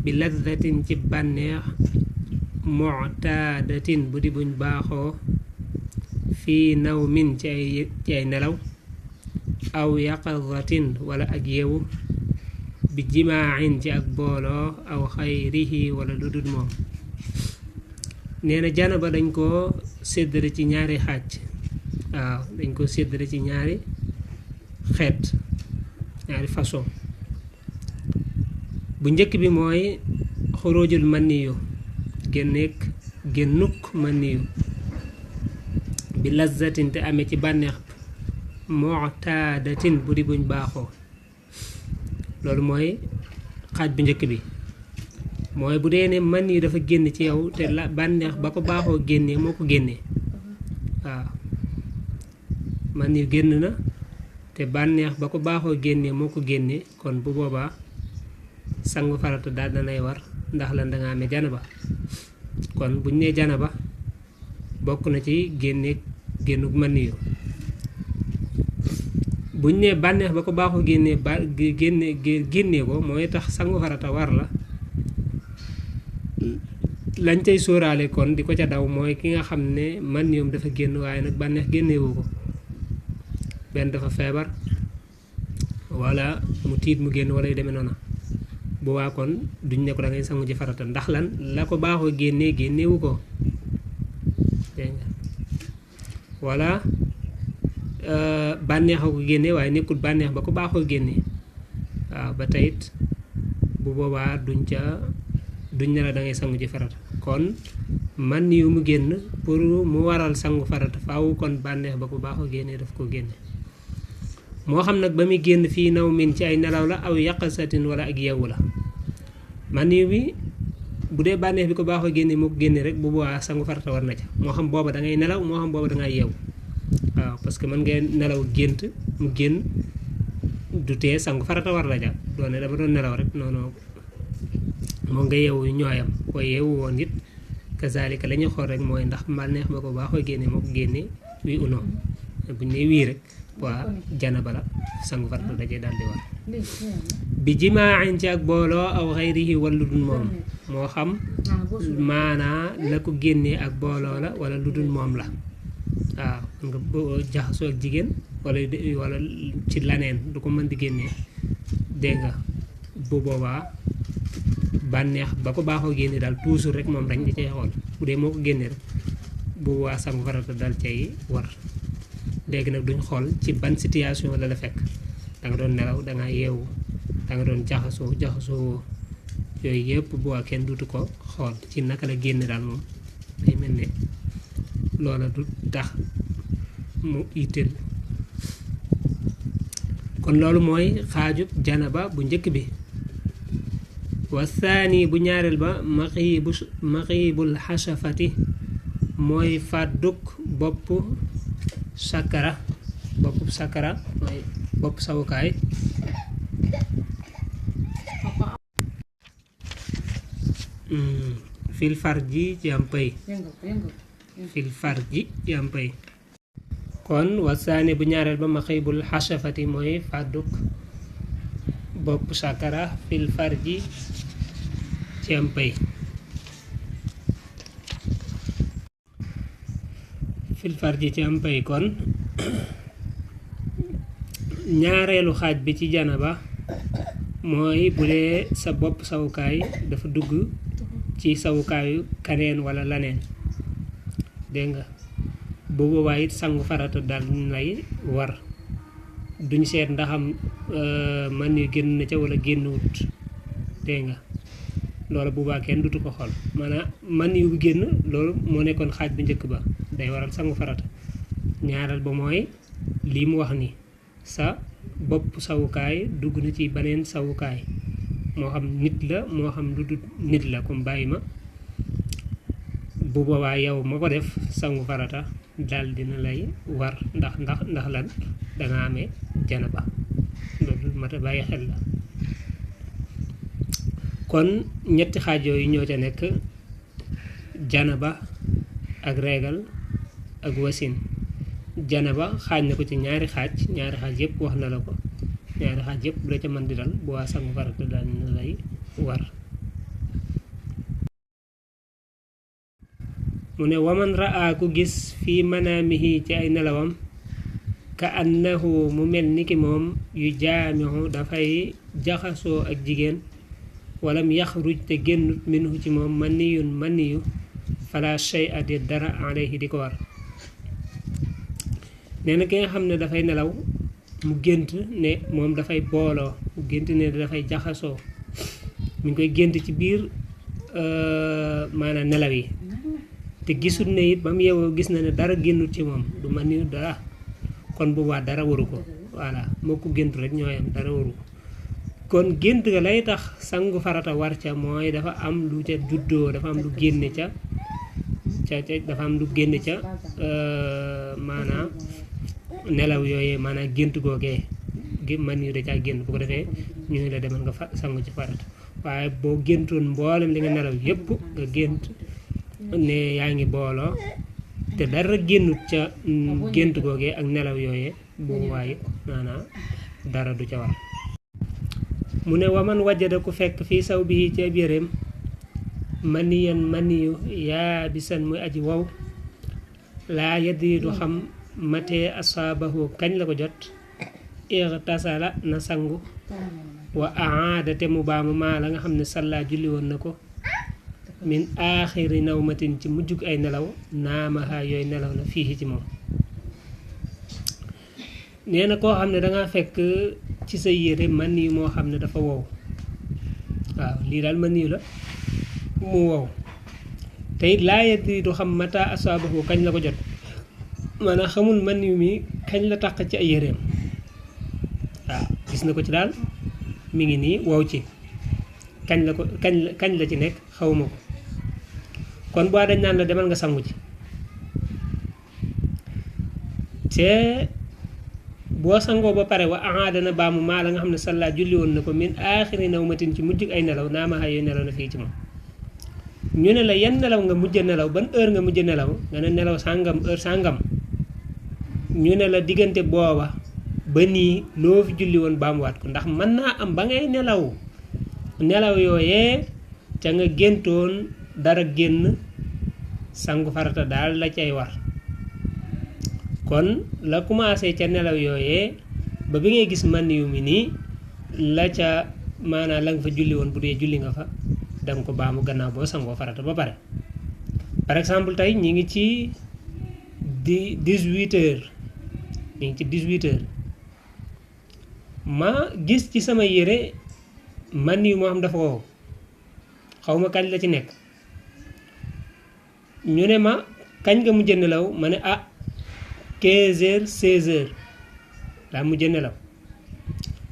bi lazzatin ci bànneex mu'tadatin bu di buñ baaxoo fii nawmin ci ay nelaw aw yaqazatin wala ak yewu bi jimaacin ci ak booloo aw xayrihi wala lu dul moom nee na janaba dañ koo séddale ci ñaari xaaj waaw dañ koo séddale ci ñaari xeet ñaari façon bu njëkk bi mooy xurujul maniyu génnuk maniyu bi lazzatin te amee ci bànneex mu'tadatin bu di buñ baaxoo loolu mooy xaaj bu njëkk bi mooy bu dee ne maniyu dafa génn ci yow te la bànneex ba ko baaxoo génnee moo ko génnee waaw maniyu génn na te bànneex ba ko baaxoo génnee moo ko génnee kon bu boobaa sangu farata daal danay war ndax lan danga amee janaba kon buñ nee janaba bokk na ci génnuk maniyu buñ nee bànneex ba ko baaxoo génnee ko mooy tax sangu farata war la lañ cay sóoraale kon di ko ca daw mooy ki nga xam ne maniyum dafa génn waaye nag bànneex génnewu ko benn dafa feebar wala mu tiit mu génn wala yu demee noonu bu waa kon duñ ne ko da ngay sangu ji farata ndax lan la ko baaxoo génnewu ko dégg nga wala bànneexoo ko génne waaye nekkul bànneex ba ko baaxoo génne waaw ba teyit bu boobaa duñ ne la da ngay sangu ji farata kon man yu mu génn pour mu waral sangu farata faaw kon bànneex ba ko baaxoo génne daf ko génne moo xam nag ba muy génn fii naw min ci ay nelaw la aw yaqasatin wala ak yeewu la man yu bi bu dee bànneex bi ko baaxoo génne moo ko génne rek bu boobaa sangu farata war na ca moo xam booba da ngay nelaw moo xam booba da ngay yeewu waaw parce que mën ngay nelaw gént mu génn du tee sangu farata war la ja doone dama doon nelaw rek noonu moo nga yeewu ñooyam ko yeewu woon it kazalika la ñuy xool rek mooy ndax bànneex ba ko baaxoo génne moo ko génne wii ou non buñ ne wii rek waa janaba la sangu farata dajee daal di war bi jimaaxin ci ak booloo aw xayrihi wala lu dul moom moo xam maanaa la ko génnee ak booloo la wala lu dul moom la waaw nga jaxasoo ak jigéen wala ci laneen du ko mën di génnee dégg nga bu boobaa bànneex ba ko baaxoo génne daal toujours rek moom dañ di cay xool bu dee moo ko génne rek bu waa sangu farata daal cay war léegi nag duñ xool ci ban situation la la fekk da nga doon nelaw da nga yeewu da nga doon jaxasoo yooyu yëpp bu waa kenn dutu ko xool ci naka la génne daal moom day mel ne loola du tax mu itteel kon loolu mooy xaajub janaba bu njëkk bi wa saani bu ñaareel ba maxiibul xasafati mooy fàdduk bopp sakara mooy bopp sawukaay fil farji ci am pay fil farji ci am pay kon wasaani bu ñaareel ba maxiibul xasafati mooy fàdduk bopp sakara fil farji ci am pay fil farji ci am pay kon ñaareelu xaaj bi ci janaba mooy bu dee sa bopp sawukaay dafa dugg ci sawukaayu kaneen wala laneen dégg nga bu boobaa it sangu farata daal lay war duñ seet ndaxam man yu génn na ca wala génnwut dégg nga loolu boobaa kenn dutu ko xool maanaam man yu génn loolu moo nekkoon xaaj bu njëkk ba day waral sangu farata ñaareel ba mooy lii mu wax ni sa bopp sawukaay dugg na ci beneen sawukaay moo xam nit la moo xam lu dul nit la comme bàyyi ma bu boobaa yow ma ko def sangu farata daal dina lay war ndax lan danga amee janaba loolu mat a bàyyi xel la kon ñetti xaaj yooyu ñoo ca nekk janaba ak reegal ak wasin janaba xaaj na ko ci ñaari xaaj yëpp wax na la ko ñaari xaaj yëpp bu la ca mën di dal bu waa sangu farata daal dina lay war mu ne waman raa ku gis fii manaamihi ci ay nelawam ka annahu mu mel ni ki moom yu jaamihu dafay jaxasoo ak jigéen walam yaxruj te génnut minhu ci moom maniyu fala shay'a di dara alayhi di ko war nee na ki nga xam ne dafay nelaw mu gént ne moom dafay booloo mu gént ne dafay jaxasoo mi ngi koy gént ci biir maanaam nelaw yi te gisul ne it ba mu yeewoo gis na ne dara génnut ci moom du man ni dara kon bu waa dara waru ko voilà moo ko géntu rek ñooyam dara waru ko kon gént ga lay tax sangu farata war ca mooy dafa am lu ca juddoo dafa am lu génne ca dafa am lu génne ca maanaam nelaw yooyee maanaam gént googee man yu da caa génn bu ko defee ñu ne la demal nga sangu ci farata waaye boo géntoon mboolem li nga nelaw yépp nga gént ne yaa ngi booloo te dara génnut ca gént googee ak nelaw yooyee bu waaye maanaam dara du ca war mu ne waman wajjada ku fekk fii saw bi ci ab yéreem maniyan maniyu yaa bisan muy aji wow laa yadri du xam matee asaabahu kañ la ko jot irtasala na sangu wa aada te mu baamu maa la nga xam ne salla julli woon na ko min aaxiri nawmatin ci mujjug ay nelaw naamaha yooyu nelaw na fii ci moom nee na koo xam ne danga fekk ci sa yére man yi moo xam ne dafa wow waaw lii daal man yi la mu wow te it laa yadri du xam mata asaabahu kañ la ko jot maanaam xamul man yu mi kañ la taq ci ay yéreem waaw gis na ko ci daal mi ngi nii wow ci kañ la ko kañ la ci nekk xawma ko kon boo dañ naan la demal nga sangu ci te boo sangoo ba pare wa aadana baamu maa la nga xam ne salla julli woon na ko min aaxiri nawmatin ci mujj ay nelaw naamaha yooyu nelaw na fii ci moom ñu ne la yan nelaw nga mujj nelaw ban heure nga mujj nelaw nga ne nelaw sàngam heure sàngam ñu ne la diggante booba ba nii loo fi julli woon baamuwaat ko ndax mën naa am ba ngay nelaw yooyee ca nga géntoon dara génn sangu farata daal la cay war kon la commencé ca nelaw yooyee ba bi ngay gis man yu mi nii la ca maanaam la nga fa julli woon bu dee julli nga fa danga ko baamu gannaaw boo sangoo farata ba pare par exemple tey ñi ngi ci 18 heures ñi ngi ci 18 heures ma gis ci sama yére man yu moo xam dafa wow xaw ma kañ la ci nekk ñu ne ma kañ nga mujj nelaw ma ne 15 heures 16 heures daa mujj nelaw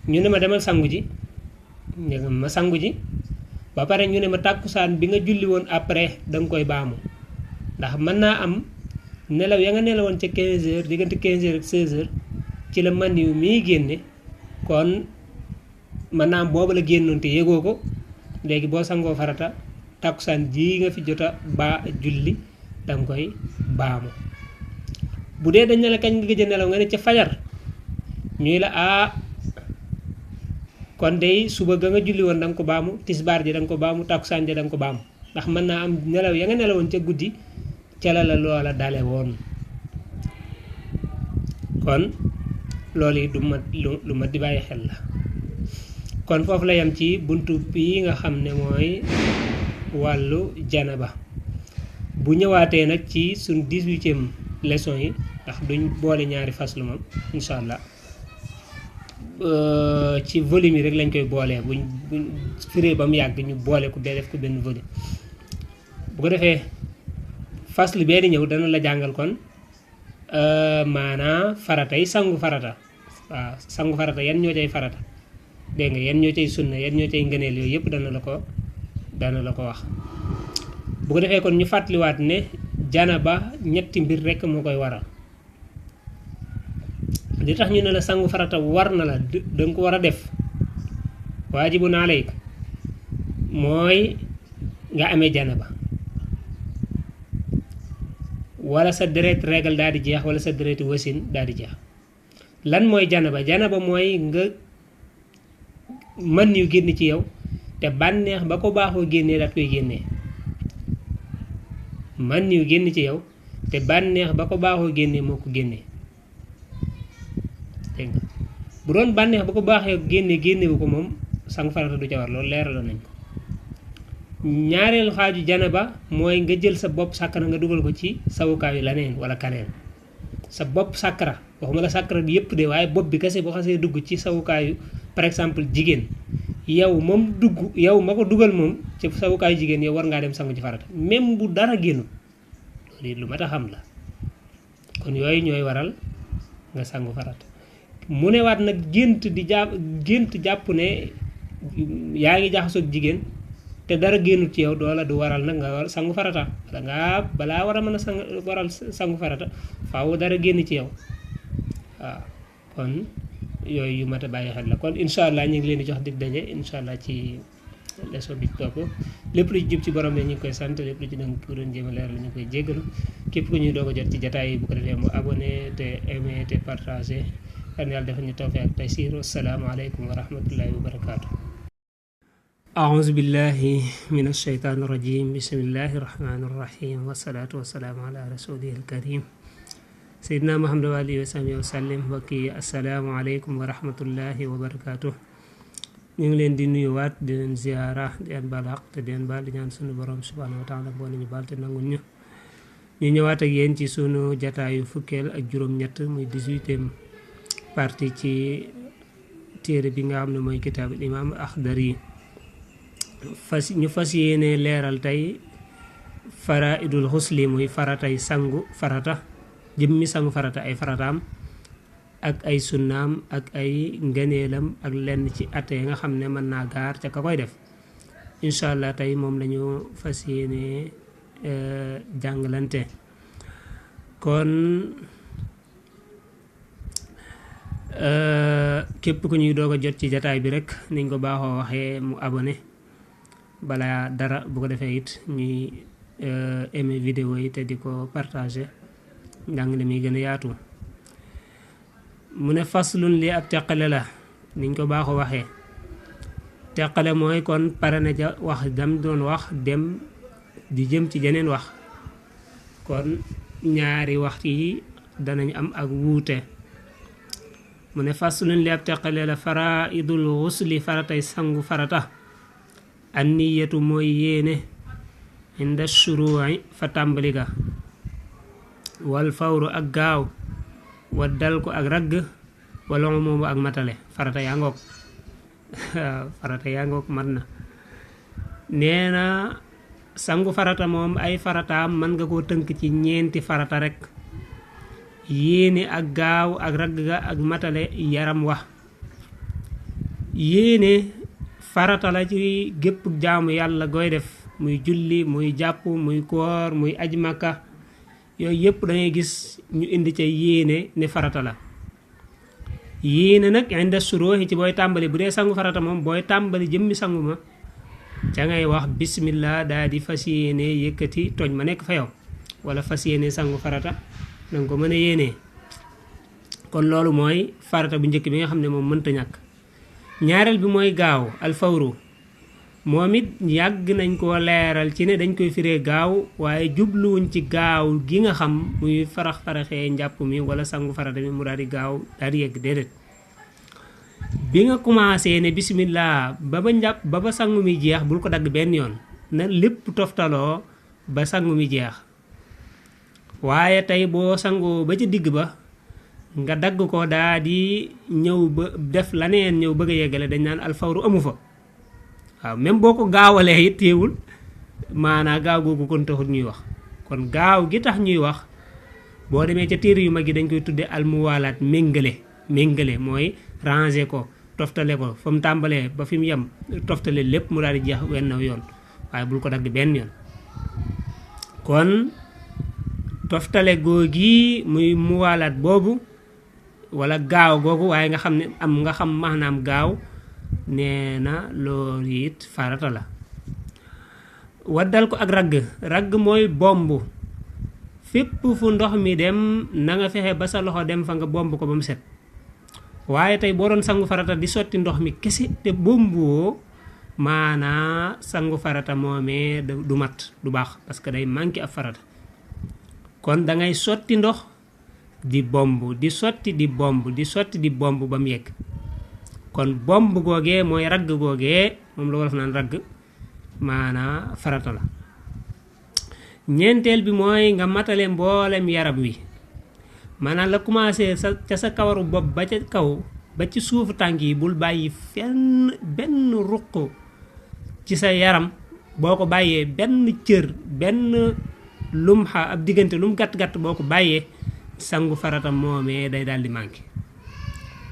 ñu ne ma demal sangu ji ma sangu ji ba pare ñu ne ma tàkkusaan bi nga julli woon après danga koy baamu ndax mën naa am nelaw ya nga nelawoon ca 15 heures diggante 15 heures ak 16 heures ci la man yu mii génne kon mën naa am booba la génnoon te yëgoo ko léegi boo sangoo farata tàkkusaan ji nga fi jota julli danga koy baamu bu dee dañ ne la kañ nga gëj a nelaw nga ne ca fajar ñuy la kon day suba ga nga julli woon danga ko baamu tisbaar ji danga ko baamu takkusaan ji danga ko baamu ndax mën naa am nelaw ya nga nelawoon ca guddi ca la loola dale woon kon loolu yi lu ma di bàyyi xel la kon foofu la yam ci buntu bi nga xam ne mooy wàllu janaba bu ñëwaatee nag ci suñ 18e leçon yi ndax duñ boole ñaari faslu moom incha allah ci volume yi rek lañ koy boolee buñ firee ba mu yàgg ñu boole ko dee def ko benn volume bu ko defee faslu bee di ñëw dana la jàngal kon maanaa farata yi sangu farata waaw sangu farata yan ñoo cay farata dégg nga yan ñoo cay sunna yan ñoo cay ngëneel yooyu yëpp dana la ko wax bu ko defee kon ñu fàttaliwaat ne janaba ñetti mbir rekk moo koy waral li tax ñu ne la sangu farata war na la danga ko war a def waajibun alayk mooy nga amee janaba wala sa deret régal daal di jeex wala sa dereti wasin daal di jeex lan mooy janaba mooy nga mën yu génn ci yow te bànneex ba ko baaxoo génnee daat koy génnee man yu génn ci yow te bànneex ba ko baaxoo génnee moo ko génnee dégg nga bu doon bànneex ba ko baaxee génnewu ko moom sangu farata du ca war loolu leeraloon nañ ko ñaareelu xaaju janaba mooy nga jël sa bopp sàkkara nga dugal ko ci sawukaayu laneen wala kaneen sa bopp sàkkara waxuma la sàkkara bi yëpp de waaye bopp bi kese boo xasee dugg ci sawukaayu par exemple jigéen yow moom dugg yow ma ko dugal moom ci sawukaayu jigéen yow war ngaa dem sangu ci farata même bu dara génnul loolu lu mat a xam la kon yooyu ñooy waral nga sangu farata mu ne waat nag gént jàpp ne yaa ngi jaxasoog jigéen te dara génnul ci yow doola du waral nag nga war sangu farata balaa war a mën a waral sangu farata faaw dara génn ci yow waaw kon yooyu yu mat a bàyyi xel la kon incha allah ñu ngi leen di jox dig daje incha allah ci leçon bi topp lépp lu jub ci borom ne ñu ngi koy sant lépp lu ci dëng ko doon jéem a leer la ñu koy jéggalu képp ku ñuy doog a jot ci jataay yi bu ko defee mu abonné te aimé te partagé kan yàlla defal ñu tawfiq ak taysiir assalaamu aleykum wa rahmatullahi wa barakaatu أعوذ بالله من الشيطان الرجيم بسم الله الرحمن الرحيم والصلاة والسلام على رسوله الكريم سيدنا محمد وآله وصحبه وسلم وكي السلام عليكم ورحمة الله وبركاته ñu ngi leen di nuyuwaat di leen ziyaara di leen baal xaq te di leen baal di ñaan sunu borom subhanahu wa taala boo ñu baal te nangul ñu ñëwaat ak yéen ci sunu jataayu fukkeel ak juróom-ñett muy 18e partie ci téere bi nga xam ne mooy kitaabul imaam Axdari ñu fas yéene leeral tey faraidul xusli muy faratay sangu farata jëmmi sangu farata ay farataam ak ay sunnaam ak ay ngëneelam ak lenn ci atte nga xam ne mën naa gaar ca ka koy def incha allah tey moom lañu fas yéene jàngalante kon képp ku ñuy doog a jot ci jataay bi rek niñ ko baaxoo waxee mu abonné balaa dara bu ko defee it ñuy aimé vidéo yi te di ko partagé njàngale mi gën a yaatu mu ne faslun li ab teqale la niñ ko baaxoo waxee teqale mooy kon pare na ca wax dam doon wax dem di jëm ci jeneen wax kon ñaari wax yi danañ am ak wuute mu ne faslun li ab teqale la faraidul xusli faratay sangu farata an niyatu mooy yéene inda shuruu'i fa tàmbali ga wal fawru ak gaaw wa dal ko ak ragg wala moomu ak matale farata yaa ngoog farata yaa ngoog mat na nee na sangu farata moom ay farataam mën nga koo tënk ci ñeenti farata rek yéene ak gaaw ak ragg ga ak matale yaram wax yéene farata la ci gépp jaamu yàlla gooy def muy julli muy jàpp muy koor muy aj makka yooyu yëpp da ngay gis ñu indi ca yéene ne farata la yéene nag inda suruhi ci booy tàmbali bu dee sangu farata moom booy tàmbali jëmmi sangu ma ca ngay wax bismillah daa di fas yéene yëkkati tooñ ma nekk fa yow wala fas yéene sangu farata danga ko mën a yéenee kon loolu mooy farata bu njëkk bi nga xam ne moom mënta ñàkk ñaareel bi mooy gaaw alfawru moom it yàgg nañ koo leeral ci ne dañ koy firee gaaw waaye jubluwuñ ci gaaw gi nga xam muy faraxee njàpp mi wala sangu farata mi mu daal di gaaw daal di yegg déedéet bi nga commencé ne bismillah ba njàpp ba sangu mi jeex bul ko dagg benn yoon na lépp toftaloo ba sangu mi jeex waaye tey boo sangoo ba ca digg ba nga dagg ko daa di ñëw ba def laneen ñëw bëgg a yeggale dañ naan alfawru amu fa waaw même boo ko gaawalee it teewul maanaa gaaw googu kon taxul ñuy wax kon gaaw gi tax ñuy wax boo demee ca téere yu mag yi dañ koy tuddee almuwaalaat méngale mooy ranger ko toftale ko fa mu tàmbalee ba fi mu yem toftale lépp mu daal di jeex wenn yoon waaye bul ko dagg benn yoon kon toftale googi muy muwaalaat boobu wala gaaw googu waaye nga xam ne nga xam maanaam gaaw nee na loolu it farata la waddal ko ak ragg mooy bomb fépp fu ndox mi dem na nga fexe ba sa loxo dem fa nga bomb ko ba mu set waaye tey boo doon sangu farata di sotti ndox mi kese te bombuwoo maanaa sangu farata moomee du mat du baax parce que day manqué ab farata kon da ngay sotti ndox di bomb di sotti di bomb di sotti di bomb ba mu yegg kon bomb googee mooy ragg googee moom la wolof naan ragg maanaa farata la. ñeenteel bi mooy nga matale mboolem yaram wi maanaam la commencé ca sa kawaru bopp ba ca kaw ba ci suufu tànk yi bul bàyyi fenn benn ruq ci sa yaram. boo ko bàyyee benn cër benn lumxa ab diggante lum gàtt-gàtt boo ko bàyyee sangu farata moomee day daal di manqué.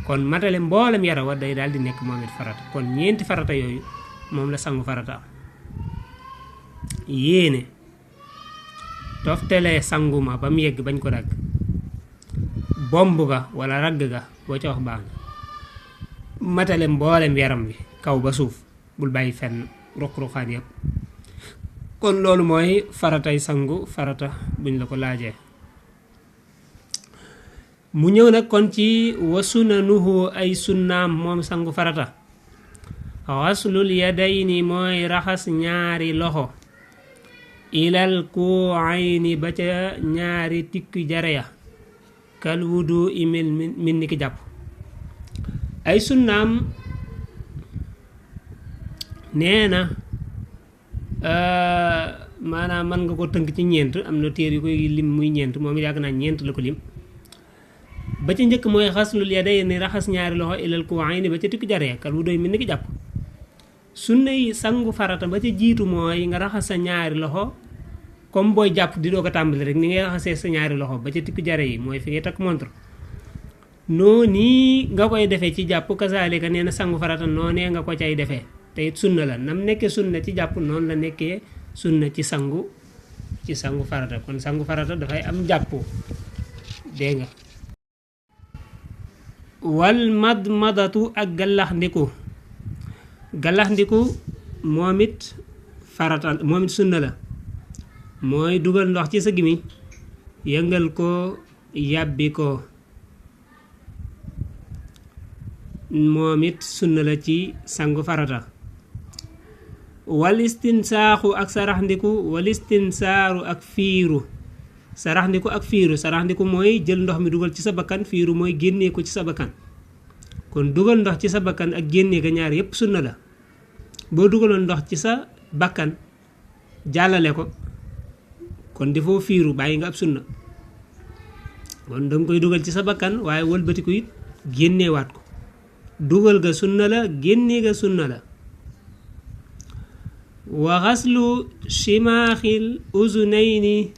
kon matale mboolem yaram wa day daal di nekk moom it farata. kon ñeenti farata yooyu moom la sangu farata am. yéene toftalee sangu ma ba mu yegg bañ ko dagg. bomb ga wala ragg ga boo ca wax baax na. matale mboolem yaram bi kaw ba suuf bul bàyyi fenn ruq-ruqaat yëpp. kon loolu mooy faratay sangu farata buñ la ko laajee. mu ñëw nag kon ci wa sunanuhu ay sunnaam moom sangu farata. xaslul yadayni mooy raxas ñaari loxo ilal kuayni ba ca ñaari tikki jare ya kal wudu imil min ni ki jàpp. ay sunnaam nee na maanaam mën nga ko tënk ci ñeent. am na téer yu koy lim muy ñeent moom yàgg naa ñeent la ko lim. ba ca njëkk mooy xaslul yadayni raxas ñaari loxo ilal kuayni ba ca tikki jare ya kal wudu min ni ki jàpp. sunna yi sangu farata ba ca jiitu mooy nga raxas sa ñaari loxo comme booy jàpp di doog a tàmbali rek ni ngay raxasee sa ñaari loxo ba ca tikku jare yi mooy fi ngay takk montre. noonu nga koy defee ci jàpp kasaalika nee na sangu farata noonee nga ko cay defee te it sunna la nam nekkee sunna ci jàpp noonu la nekkee sunna ci sangu farata. kon sangu farata dafay am jàpp dégg nga. wal madmadatu ak gallax ndiku moom it farata moom it sunna la. mooy dugal ndox ci sa gimiñ yëngal ko yàbbi ko moom it sunna la ci sangu farata. wal istinsaaxu ak saraxndiku wal istinsaaru ak fiiru. saraxndiku mooy jël ndox mi dugal ci sa bakkan. fiiru mooy génnee ko ci sa bakkan. kon dugal ndox ci sa bakkan ak génnee ko ñaar yépp sunna la. boo dugaloon ndox ci sa bakkan jàllale ko kon defoo fiiru bàyyi nga ab sunna. kon danga koy dugal ci sa bakkan waaye wëlbatiku it génneewaat ko. dugal ga sunna la génnee ga sunna la. wa xaslu shimaaxil uzunayni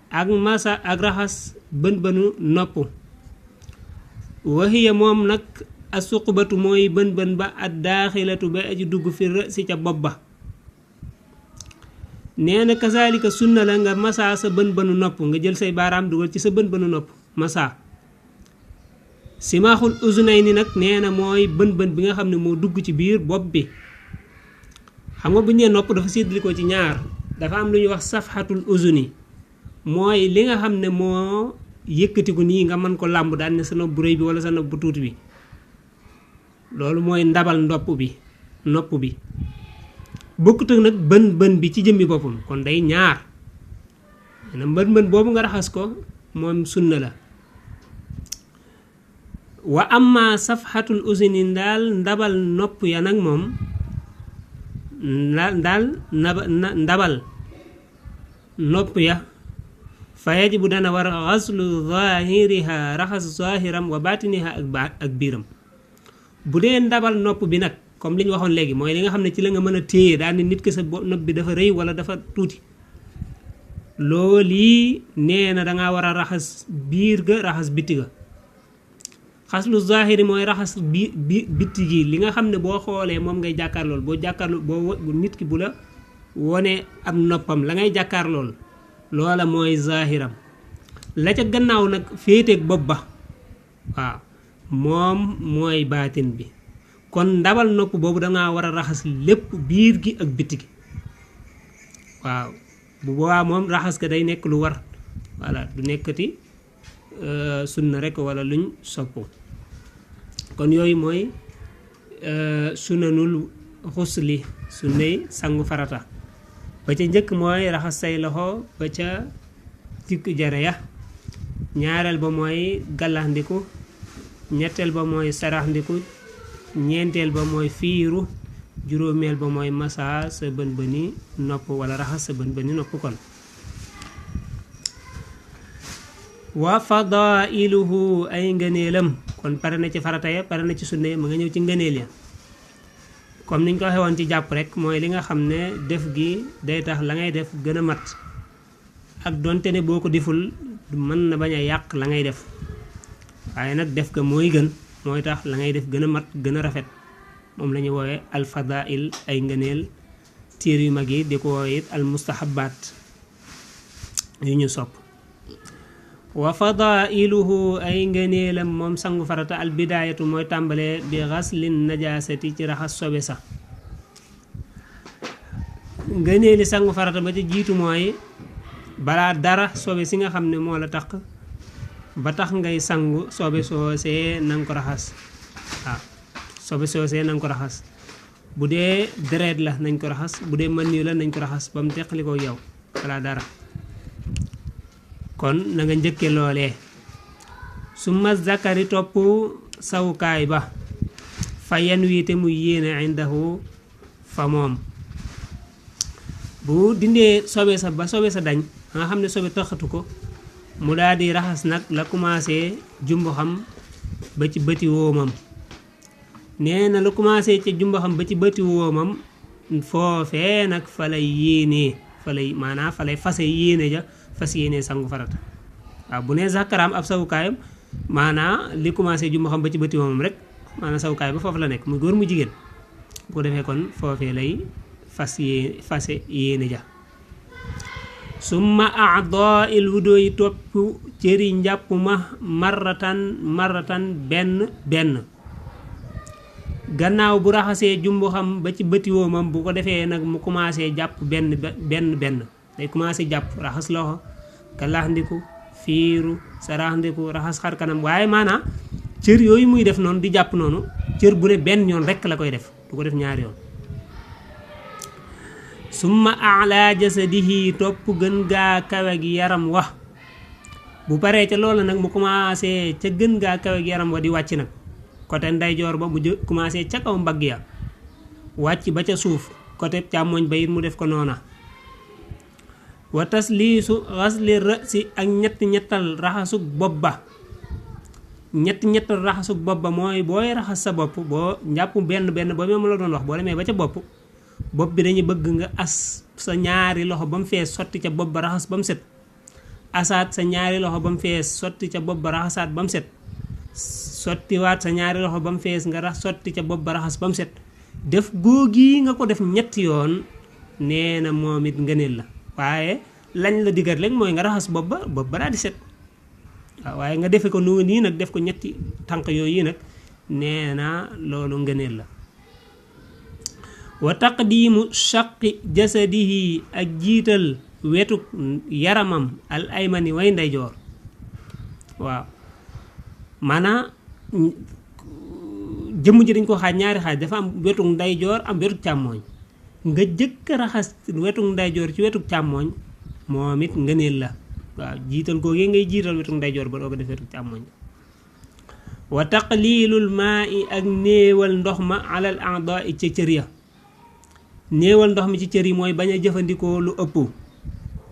ak masa ak raxas bën-bënu nopp. waxiya moom nag asuqbatu mooy bën-bën ba ad daaxilatu ba aji dugg fi si ca bopp ba. nee na kasaalika sunna la nga masaa sa bën-bënu nopp nga jël say baaraam dugal ci sa bën-bënu nopp masaa. simaaxul uzunayni nag nee na mooy bën-bën bi nga xam ne moo dugg ci biir bopp bi. xam nga bu ñu nee nopp dafa séddlikoo ci ñaar. dafa am lu ñuy wax safxatul uzuni mooy li nga xam ne moo yëkkatiku nii nga mën ko làmb daan ne sa nopp bu rëy bi wala sa nopp bu tuuti bi. loolu mooy ndabal nopp bi bokkut ak nag bën bi ci jëmmi boppam kon day ñaar. na bën boobu nga raxas ko moom sunna la. wa amma safxatul usini daal ndabal nopp ya nag moom ndabal nopp ya fa yajibu dana war xaslu zahiriha raxas zahiram wa batiniha ak biiram. bu dee ndabal nopp bi nag comme li ñu waxoon léegi mooy li nga xam ne ci la nga mën a téye daal ne nit ki sa nopp bi dafa rëy wala dafa tuuti. loolu yi nee na dangaa war a raxas biir ga raxas bitti ga. xaslu zahiri mooy raxas bitti gi li nga xam ne boo xoolee moom ngay jàkkaarlool boo nit ki bu la wone am noppam la ngay jàkkaarlool loola mooy zahiram. la ca gannaaw nag féeteeg bopp ba waaw moom mooy baatin bi. kon ndabal nopp boobu dangaa war a raxas lépp biir gi ak bitti gi waaw bu boobaa moom raxas ga day nekk lu war voilà du nekkati sunna rek wala luñ soppu. kon yooyu mooy sunanul xusli sunnay sangu farata. ba ca njëkk mooy raxas say loxo ba ca tikk jare ya. ñaareel ba mooy gallaxndiku. ñetteel ba mooy saraxndiku. ñeenteel ba mooy fiiru. juróomeel ba mooy massa sa bën bëni nopp wala raxas sa bën bëni nopp kon wa fadailuhu ay ngëneelam kon pare na ci farata ya pare na ci sunna ma nga ñëw ci ngëneel ya comme niñ ko waxee woon ci jàpp rek mooy li nga xam ne def gi day tax la ngay def gën a mat ak donte ne boo ko deful mën na bañ a yàq la ngay def waaye nag def ga mooy gën mooy tax la ngay def gën a mat gën a rafet moom la ñuy woowee al fadail ay ngëneel téer yu mag yi di ko woowee it al mustahabaat yu ñu sopp wa fadailuhu ay ngëneelam moom sangu farata al bidaayatu mooy tàmbalee bi xaslin najaasati ci raxas sobe sa ngëneeli sangu farata ba ci jiitu mooy balaa dara sobe si nga xam ne moo la tax ba tax ngay sangu sobe soosee nanga ko raxas waaw sobe soosee nanga ko raxas bu dee deret la nañ ko raxas bu dee mën la nañ ko raxas ba mu teqali ko yow balaa dara kon na nga njëkke loolee su ma zakari topp sawukaay ba fa yan wiite muy yéene indahu fa moom bu dindee sobe sa ba sobe sa dañ nga xam ne sobe taxatu ko mu daal di raxas nag la commencé jumbo xam ba ci bëti woomam nee na la commencé ci jumbo xam ba ci bëti woomam foofee nag fa lay yéenee fa lay maanaam fa lay fase yéene ja fas yéene sangu farata waaw bu nee zakaraam ab sawukaayam maanaa li commencé jumbo xam ba ci bëti woomam rek maanaa sawukaay ba foofu la nekk muy góor mu jigéen bu ko defee kon foofee lay fase yéene ja summa aada il wudo yi topp cëri njàpp ma marratan benn gannaaw bu raxasee jumbu xam ba ci bëti woomam bu ko defee nag mu commencé jàpp benn day commencé jàpp raxas loxo galaxndiku fiiru saraxndiku raxas xar kanam waaye maanaam cër yooyu muy def noonu di jàpp noonu cër bu ne benn yoon rekk la koy def du ko def ñaari yoon summa ala jasadihi topp gën gaa kawe gi yaram wa bu paree ca loolu nag mu commencé ca gën gaa kawe gi yaram wa di wàcc nag côté ndeyjoor ba mu commencé ca kaw mbagg ya wàcc ba ca suuf côté càmmoñ ba it mu def ko noona wa tasliisu xasli rësi ak ñettal raxasug bopp ba ñettal raxasug bopp ba mooy booy raxas sa bopp boo njàpp benn boo mu la doon wax boo demee ba ca bopp bi dañuy bëgg nga as sa ñaari loxo ba mu fees sotti ca bopp ba raxas ba mu set asaat sa ñaari loxo ba mu fees sotti ca bopp ba raxasaat ba mu set sottiwaat sa ñaari loxo ba mu fees nga sotti ca bopp ba raxas ba mu set def góogi nga ko def ñetti yoon nee na moom it ngëneel la waaye lañ la digal rek mooy nga raxas bopp ba daal di set waaw waaye nga defe ko noonu nii nag def ko ñetti tànk yooyu nag nee na loolu ngëneel la wa taqdiimu shaqi jasadihi ak jiital wetuk yaramam al aymani way ndeyjoor waaw maanaam jëmm ji dañ ko xaaj ñaari xaaj dafa am wetuk ndeyjoor am wetuk càmmooñ nga jëkk raxas wetuk ndeyjoor ci wetuk càmmooñ moom it ngëneel la waaw jiital googee ngay jiital wetuk ndeyjoor ba doo ko def wetuk càmmooñ wa taqliilul maa i ak néewal ndox ma alal a'daa i ca cër ya néewal ndox mi ci cër yi mooy bañ a jëfandikoo lu ëpp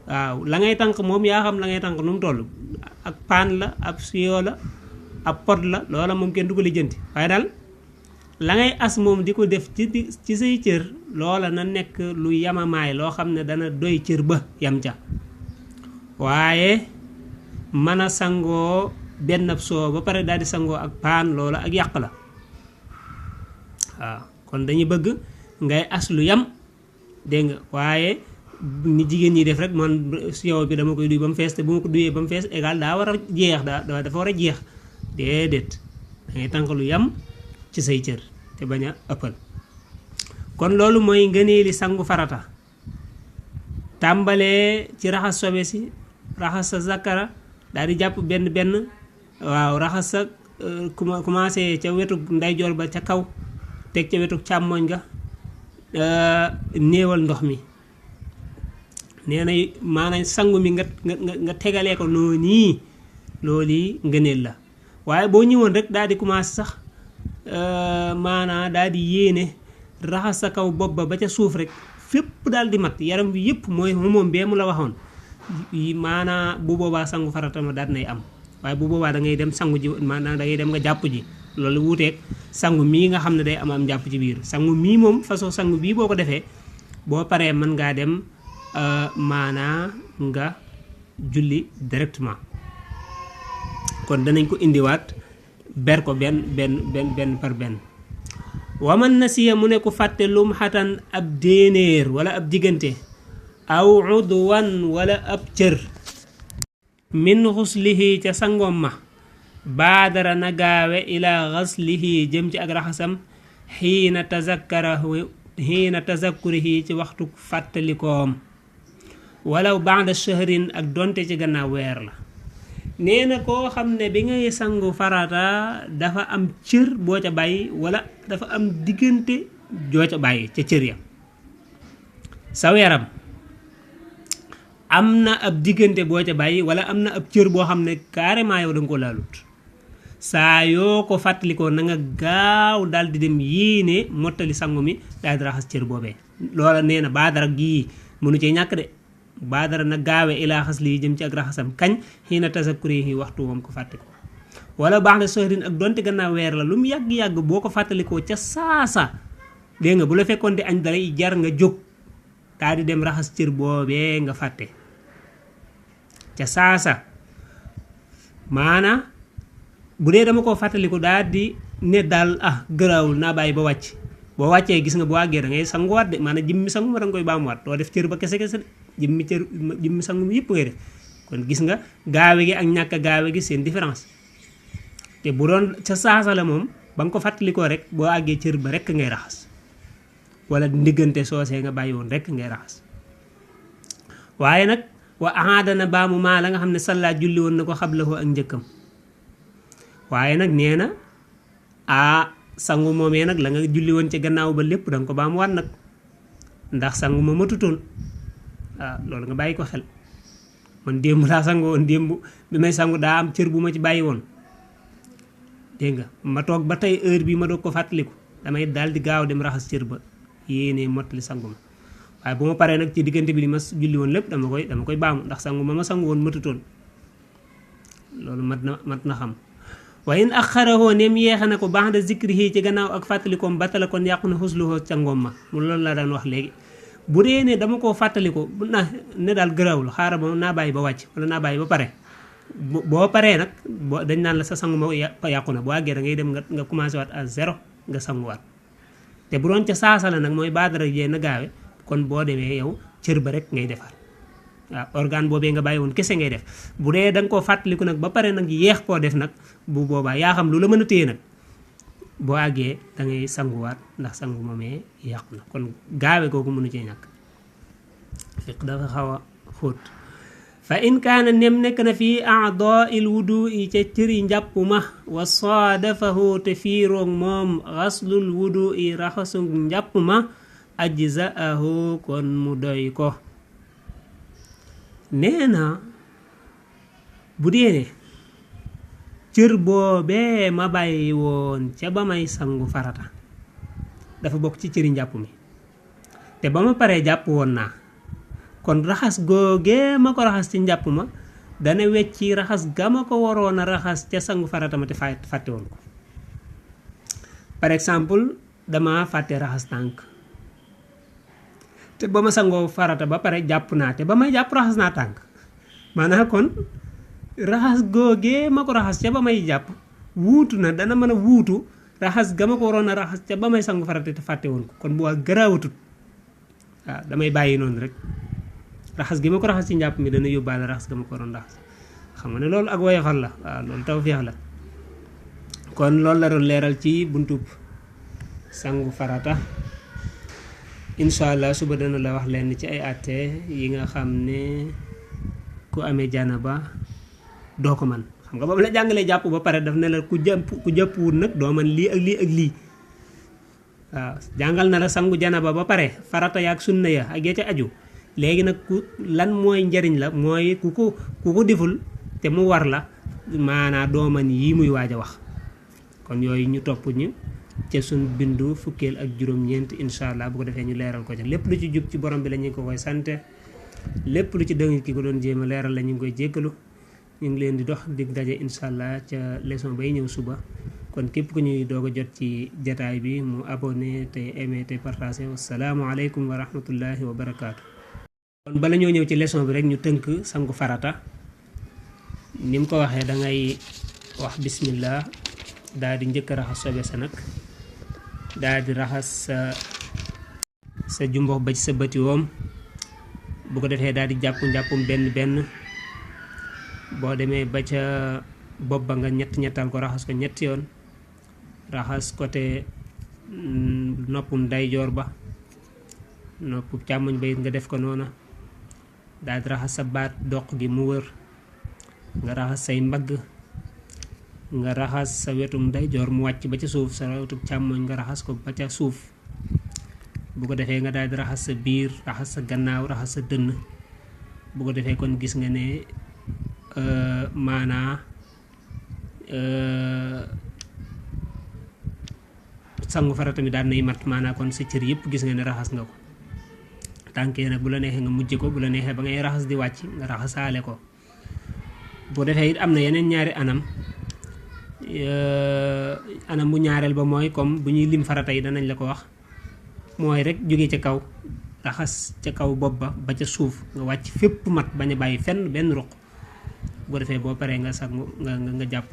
waaw la ngay tànk moom yaa xam la ngay tànk nu mu toll ak paan la ab siyoo la ab pot la loola moom kenn du ko lijjanti waaye daal la ngay as moom di ko def ci say cër loola na nekk lu yamamaay loo xam ne dana doy cër ba yam ca waaye mën a sangoo benn ab soo ba pare daal di sangoo ak paan loola ak yàq la waaw kon dañuy bëgg ngay as lu yam dégg nga waaye ni jigéen ñi def rek man yow bi dama koy duy ba mu fees te bu ma ko duyee ba mu fees égal daa war a jeex dafa war a jeex déedéet da ngay tànk lu yam ci say cër te bañ a ëppal kon loolu mooy ngëneeli sangu farata tàmbalee ci raxas sobe si raxas sa zakara daal di jàpp benn waaw raxas sa commencé ca wetu ndeyjoor ba ca kaw teg ca wetu càmmooñ ga néewal ndox mi nee na maanaam sangu mi nga tegalee ko noonu loolu yi ngëneel la waaye boo ñëwoon rek daal di commencé sax maanaam daal di yéene raxas sa kaw bopp ba ca suuf rek fépp daal di mat yaram wi yëpp mooy moom bee mu la waxoon maanaa bu boobaa sangu farata ma daal nay am waaye bu boobaa da ngay dem sangu ji maanaam da ngay dem nga jàpp ji loolu wuuteeg sangu mii nga xam ne day am jàpp ci biir sangu mii moom façon sangu bii boo ko defee boo paree mën ngaa dem maanaa nga julli directement kon danañ ko indiwaat ber ko benn par benn waman nasiya mu ne ku fàtte lum xatan ab déenéer wala ab diggante aw udwan wala ab cër min xuslihi ca sangoom ma baadara na gaawe ila xaslihi jëm ci ak raxasam xiina tazakkurihi ci waxtu fàttalikoom walaw baada shahrin ak donte ci gannaaw weer la nee na koo xam ne bi ngay sangu farata dafa am cër boo ca bàyyi wala dafa am diggante joo ca bàyyi ca cër ya saw yaram am na ab diggante boo ca bàyyi wala am na ab cër boo xam ne carrément yow da nga ko laalut saa yoo ko fàttalikoo na nga gaaw daal di dem yéene mottali sangu mi daal di raxas cër boobee loola nee na baadara gii mënu cee ñàkk de baadara na gaawe ilaa xas lii jëm ci ak raxasam kañ xiina tasakkuri yi waxtu moom ko fàtte ko wala baax na soxrin ak donte gannaaw weer la lu mu yàgg-yàgg boo ko fàttalikoo ca saasa dégg nga bu la fekkoon di añ dalay jar nga jóg daal di dem raxas cër boobee nga fàtte ca saasa maana bu dee dama koo fàttaliku daal di ne daal gëraawul naa bàyyi ba wàcc boo wàccee gis nga bu àggee da ngay sanguwaat de maanaam jimmi sangu ma da nga koy baamuwaat doo def cër ba kese-kese de jimmi sangu mi yëpp ngay def kon gis nga gaawe gi ak ñàkk a gaawe gi seen différence te bu doon ca saasa la moom ba nga ko fàttalikoo rek boo àggee cër ba rek ngay raxas wala ndiggante soosee nga bàyyi woon rek ngay raxas waaye nag wa aadana baamu maa la nga xam ne sallaa julli woon na ko xablahu ak njëkkam waaye nag nee na sangu moomee nag la nga julli woon ca gannaaw ba lépp da nga ko baamuwaat nag ndax sangu ma matutoon loolu nga bàyyi ko xel man démb laa sangu woon démb bi may sangu daa am cër bu ma ci bàyyi woon dégg nga ma toog ba tey heure bi ma doog ko fàttaliku damay daal di gaaw dem raxas cër ba yéenee mottali sangu ma waaye bu ma paree nag ci diggante bi li ma julli woon lépp dama koy baamu ndax sangu ma sangu woon matutoon loolu mat na xam waaye in axarahoo neem yeexe na ko ba'da zikrihi ci gannaaw ak fàttalikoom batala kon yàqu na xusluhoo ca ngoom ma mu loolu la daan wax léegi bu dee ne dama koo fàttaliko ne daal gëraawul xaaral ba naa bàyyi ba wàcc wala naa bàyyi ba pare boo paree nag dañ naan la sa sangu ma yàqu na boo àggee da ngay dem nga commencé waat à zéro nga sanguwaat te bu doon ca saasa la nag mooy baadara jee na gaawe kon boo demee yow cër ba rek ngay defar waaw organe boobee nga bàyyi woon kese ngay def bu dee da nga koo fàttaliku nag ba pare nag yeex koo def nag bu boobaa yaa xam lu la mën a téye nag boo àggee da ngay sanguwaat ndax sangu moomee yàqu na kon gaawe kooku mënu cee ñàkk fiq dafa xaw a xóot fa in kaana nem nekk na fii a'daa il wudu yi ca cëri njàpp ma wa saadafahu te fiiroog moom xaslul wudu yi raxasu njàpp ma ajzaahu kon mu doy ko nee na bu dee ne cër boobee ma bàyyi woon ca ba may sangu farata dafa bokk ci cëri njàpp mi te ba ma paree jàpp woon naa kon raxas googee ma ko raxas ci njàpp ma dana wecci raxas ga ma ko waroon a raxas ca sangu farata ma te fàtte woon ko par exemple dama fàtte raxas tànk te ba ma sangoo farata ba pare jàpp naa te ba may jàpp raxas naa tànk maanaam kon raxas googee ma ko raxas ca ba may jàpp wuutu na dana mën a wuutu raxas ga ma ko waroon a raxas ca ba may sangu farata te fàtte woon ko kon bu waa garaawatut waaw damay bàyyi noonu rek raxas gi ma ko raxas ci njàpp mi dana yóbbaale raxas ga ma ko waroon raxas xam nga ne loolu ak woyofal la waaw loolu tawfeex la kon loolu la doon leeral ci buntub sangu farata incha allah suba dana la wax leen ci ay àtte yi nga xam ne ku amee janaba doo ko man xam nga ba mu la jàngalee jàpp ba pare daf ne la ku jàppuwul nag doo man lii ak lii ak lii waaw jàngal na la sangu janaba ba pare farata yaak sunna ya ak ya ca aju léegi nag ku lan mooy njariñ la mooy ku ko deful te mu war la maanaa doo man yii muy waaj a wax kon yooyu ñu topp ñu ca sun bindu fukkeel ak juróom-ñeent incha allah bu ko defee ñu leeral ko ca lépp lu ci jub ci borom bi la ñu ko koy sante lépp lu ci dëng ki ko doon jéem a leeral la ñu ngi koy jéggalu ñu ngi leen di dox dig daje incha allah ca leçon bay ñëw suba kon képp ku ñuy doog a jot ci jataay bi mu abonné te aimé te partagé wasalaamualeykum wa rahmatullahi wa barakaatu. kon bala ñoo ñëw ci leçon bi rek ñu tënk sangu farata ni mu ko waxee da ngay wax bismillah daal di njëkk a raxas sobe sa nag daal di raxas sa jumbox ba ci sa bëti woom bu ko defee daal di jàpp njàppum benn boo demee ba ca bopp ba nga ñettal ko raxas ko ñetti yoon raxas côté noppum ndeyjoor ba noppum càmmoñ ba it nga def ko noona daal di raxas sa baat doq gi mu wër nga raxas say mbagg nga raxas sa wetum ndeyjoor mu wàcc ba ca suuf sa wetum càmmoñ nga raxas ko ba ca suuf bu ko defee nga daal di raxas sa biir raxas sa gannaaw raxas sa dënn bu ko defee kon gis nga ne maanaa sangu farata mi daan nay mat maanaa kon sa cër yëpp gis nga ne raxas nga ko tànkee nag bu la neexee nga mujj ko bu la neexee ba ngay raxas di wàcc nga raxasaale ko bu defee it am na yeneen ñaari anam bu ñaareel ba mooy comme bu ñuy lim farata yi danañ la ko wax mooy rek jóge ca kaw raxas ca kaw bopp ba ca suuf nga wàcc fépp mat bañ a bàyyi fenn benn ruq bu ko defee boo paree nga sangu nga jàpp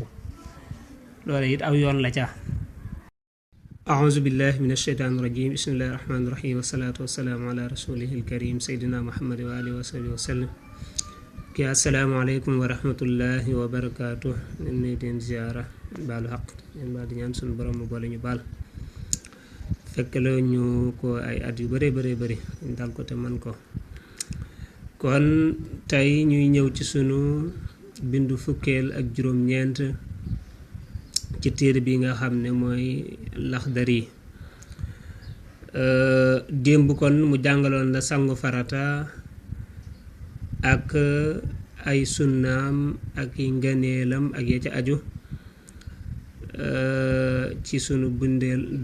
loolu it aw yoon la ca أعوذ بالله من الشيطان الرجيم بسم الله الرحمن الرحيم والصلاة والسلام على رسوله الكريم سيدنا محمد وآله وصحبه وسلم ki assalaamu aleykum wa rahmatullahi wa barakaatu ne den ziara baalu xaq leen baal di ñaan suñu borom mu boole ñu baal fekk la ñu ko ay at yu bare ñu dal ko te man ko kon tey ñuy ñëw ci sunu bindu fukkeel ak juróom-ñeent ci téere bi nga xam ne mooy Laxdari démb kon mu jàngaloon la sangu farata ak ay sunnaam ak i ngëneelam ak ya ca aju ci sunu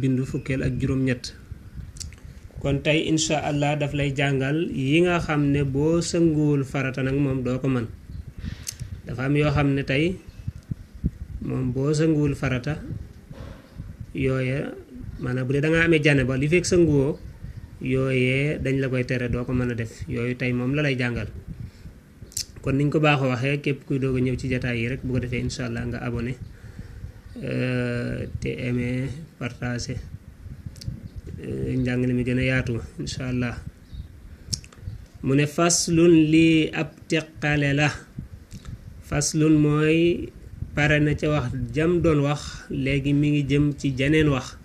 bindu fukkeel ak juróom-ñett kon tey insha allah daf lay jàngal yi nga xam ne boo sanguwul farata nag moom doo ko mën dafa am yoo xam ne tey moom boo sanguwul farata yooye maanaam bu dee da nga amee janaba li fekk sanguwoo yooyee dañ la koy tere doo ko mën a def yooyu tey moom la lay jàngal kon niñ ko baaxoo waxee képp kuy doog a ñëw ci jataay yi rek bu ko defee incha allah nga abonné te aimé partagé njàngale mi gën a yaatu incha allah mu ne faslun lii ab teqale la faslun mooy pare na ca wax jam doon wax léegi mi ngi jëm ci janeen wax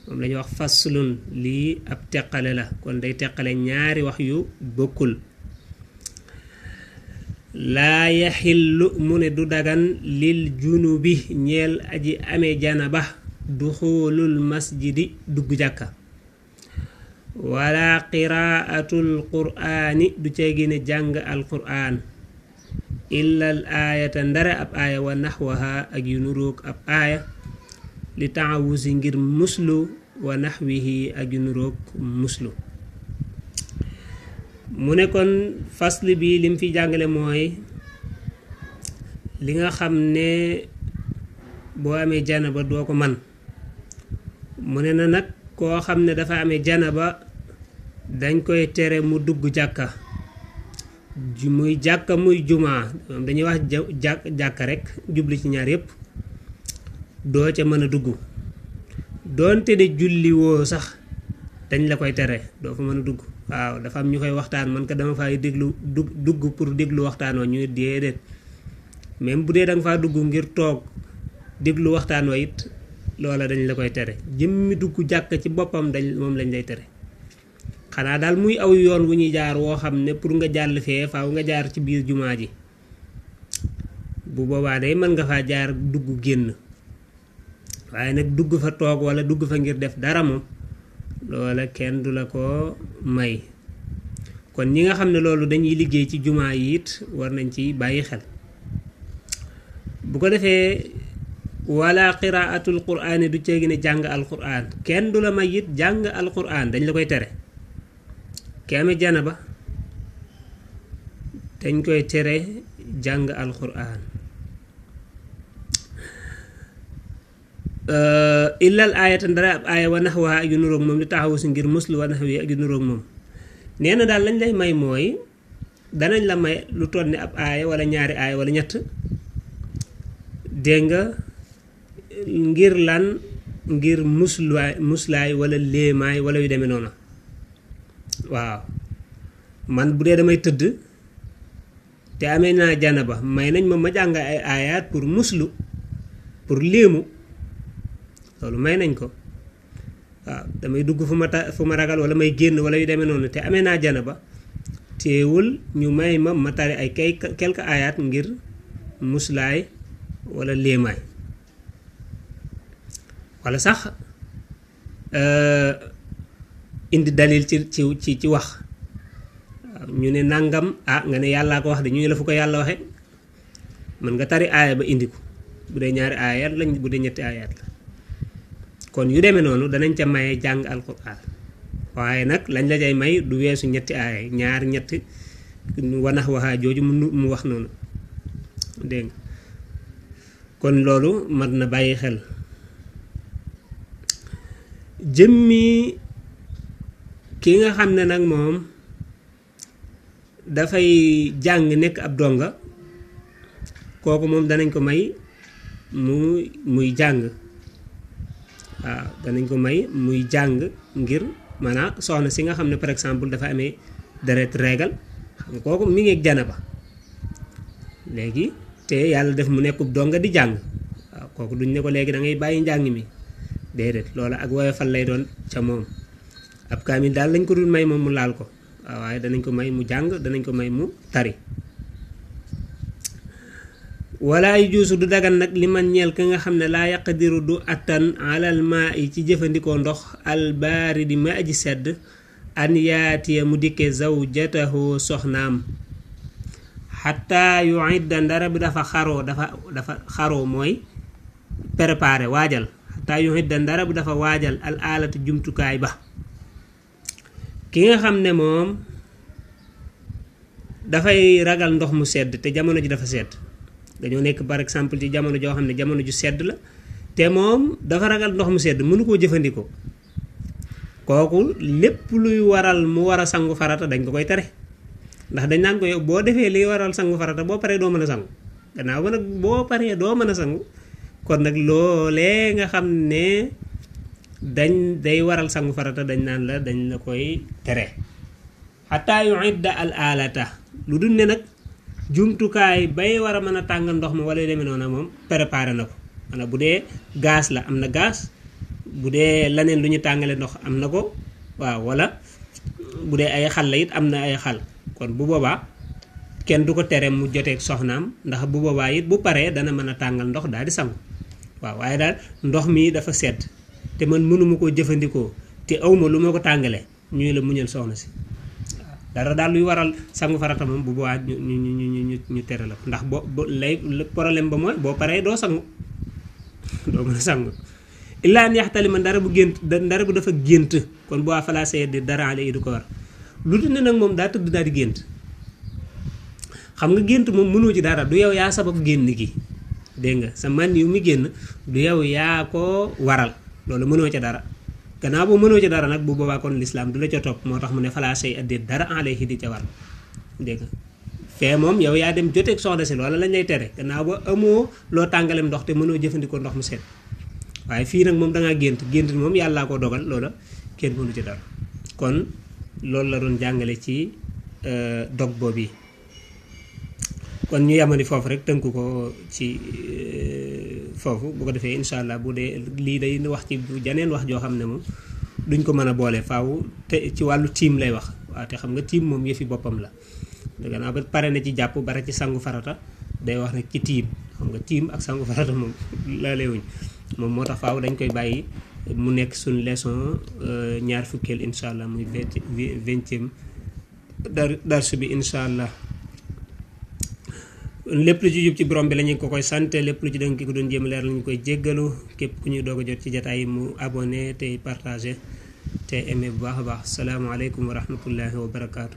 moom la ñuy wax faslun lii ab teqale la kon day teqale ñaari wax yu bokkul laa yaxillu mu ne du dagan lil junubi ñeel aji amee janaba duxulul masjidi dugg jàkka wala qiraatul quraani du cay gine jàng al quraan illal aayata ndare ab aaya wa naxwaha ak yu nuroog ab aaya li taawusi ngir muslu wa naxwihi ak yu nuroog muslu mu ne kon fasli bi lim fi jàngale mooy li nga xam ne boo amee janaba doo ko man mu ne na nag koo xam ne dafa amee janaba dañ koy tere mu dugg jàkka muy jàkka muy jumaa dañuy wax jàkka rek jubli ci ñaar yépp doo ca mën a dugg doonte de julli woo sax dañ la koy tere doo fa mën a dugg waaw dafa am ñu koy waxtaan man ka dama fay dugg pour déglu waxtaan wa ñu déedéet même bu dee da nga faa dugg ngir toog déglu waxtaan wa it loola dañ la koy tere jëmmi dugg jàkk ci boppam moom lañ lay tere xanaa daal muy aw yoon wu ñuy jaar woo xam ne pour nga jàll fee faaw nga jaar ci biir jumaa ji bu boobaa day mën nga faa jaar dugg génn waaye nag dugg fa toog wala dugg fa ngir def dara moom loola kenn du la ko may kon ñi nga xam ne loolu dañuy liggéey ci jumaa yi it war nañ ci bàyyi xel bu ko defee wala qiraatul qur'aani du ceegi ne jàng alquran kenn du la may it jàng alquran dañ la koy tere ki amee janaba dañ koy tere jàng alquran illal aayata ndara ab aaya wa naxwa ak yu nuroog moom li taxawu si ngir muslu wa naxwi ak yu nuroog moom nee na daal lañ lay may mooy danañ la may lu toll ni ab aaya wala ñaari aaya wala ñett dégg nga ngir lan ngir muslaay wala léemaay wala yu demee noonu waaw man bu dee damay tëdd te amee naa janaba may nañ ma jàng ay aayaat pour muslu pour léemu loolu may nañ ko waaw damay dugg fu ma ragal wala may génn wala yu demee noonu te amee naa janaba teewul ñu may ma tari ay quelques aayaat ngir muslaay wala léemaay wala sax indi dalil ci wax ñu ne nangam nga ne yàllaa ko wax de ñu ne la fu ko yàlla waxe mën nga tari aaya ba indi ko bu dee ñaari aayaat lañ bu dee ñetti aayaat la kon yu demee noonu danañ ca maye jàng alquran waaye nag lañ la jay may du weesu ñetti aaya ñaar ñetti wanax waxaa jooju mu wax noonu dégg nga kon loolu mat na bàyyi xel jëmmi ki nga xam ne nag moom dafay jàng nekk ab donga kooku moom danañ ko may muy jàng waaw danañ ko may muy jàng ngir maanaam soxna si nga xam ne par exemple dafa amee deret régal xam nga kooku mi ngi ak janaba léegi te yàlla def mu nekkub donga di jàng waaw kooku duñ ne ko léegi da ngay bàyyi njàng mi déedéet loola ak woyofal lay doon ca moom ab kaamil daal lañ ko dul may moom mu laal ko waaw waaye danañ ko may mu jàng danañ ko may mu tari wala yu juusu du dagan nag li man ñeel ka nga xam ne laa yaqdiru du attan alal maa yi ci jëfandikoo ndox albaaridi ma aji sedd an yaatiya mu dikke zawjatahu soxnaam xataa yu idda ndara bi dafa xaroo mooy préparé waajal xataa yu idda ndara bi dafa waajal al aalati jumtukaay ba ki nga xam ne moom dafay ragal ndox mu sedd te jamono ji dafa sedd dañoo nekk par exemple ci jamono joo xam ne jamono ju sedd la te moom dafa ragal ndox mu sedd mënu koo jëfandikoo kooku lépp luy waral mu war a sangu farata dañ ko koy tere ndax dañ naan ko yow boo defee liy waral sangu farata boo paree doo mën a sangu gannaaw ba nag boo paree doo mën a sangu kon nag loolee nga xam ne day waral sangu farata dañ naan la dañ la koy tere xataa yu idda al alata lu dul ne nag jumtukaay bay war a mën a tàng ndox ma wala demee noonu moom préparé na ko maanaam bu dee gaz la am na gaz bu dee leneen lu ñu tàngale ndox am na ko waaw wala bu dee ay xal la it am na ay xal kon bu boobaa kenn du ko tere mu joteeg soxnaam ndax bu boobaa it bu paree dana mën a tàngal ndox daal di sangu waaw waaye daal ndox mi dafa sedd te man mënuma koo jëfandikoo te awma lu ma ko tàngale ñuy la muñal soxna si dara daal luy waral sangu farata moom bu boobaa ñu tere la ndax boo lay problème ba mooy boo paree doo sangu doo mën a sangu illaa an yaxtalima ndara bu dafa gént kon bu waa falaa di dara ale yi du ko war lu dul ne nag moom daa tëdd daal di gént xam nga gént moom mënoo ci dara du yow yaa sabab génn gi dégg nga sa man yu mi génn du yow yaa ko waral loolu mënoo ca dara gannaaw boo mënoo ci dara nag bu boobaa kon lislaam du la ca topp moo tax mu ne falaa say addeet dara alayhi di ca war dégg nga fee moom yow yaa dem joteeg soxna si loola lañ lay tere gannaaw ba amoo loo tàngalem ndox te mënoo jëfandikoo ndox mu set waaye fii nag moom dangaa gént moom yàllaa ko dogal loola kenn mënu ci dara kon loolu la doon jàngale ci dog boobu yi kon ñu yamani foofu rek tënk ko ci foofu bu ko defee incha allah bu dee lii day wax ci janeen wax joo xam ne moom duñ ko mën a boole faaw te ci wàllu tiim lay wax waaw te xam nga tiim moom yëfi boppam la gannaaw ba pare na ci jàpp bare ci sangu farata day wax nag ci tiim xam nga tiim ak sangu farata moom laalewuñ moom moo tax faaw dañ koy bàyyi mu nekk suñu leçon ñaar fukkeel incha allah muy 20e darsu bi incha allah lépp lu ci jub ci borom bi la ñu ko koy sant lépp lu ci dëng ki ko doon jéem leer la ñu koy jéggalu képp ku ñuy doog a jot ci jataay yi mu abonné tey partagé te aimé bu baax a baax salaamaaleykum wa rahmatullahi wa barakaatu.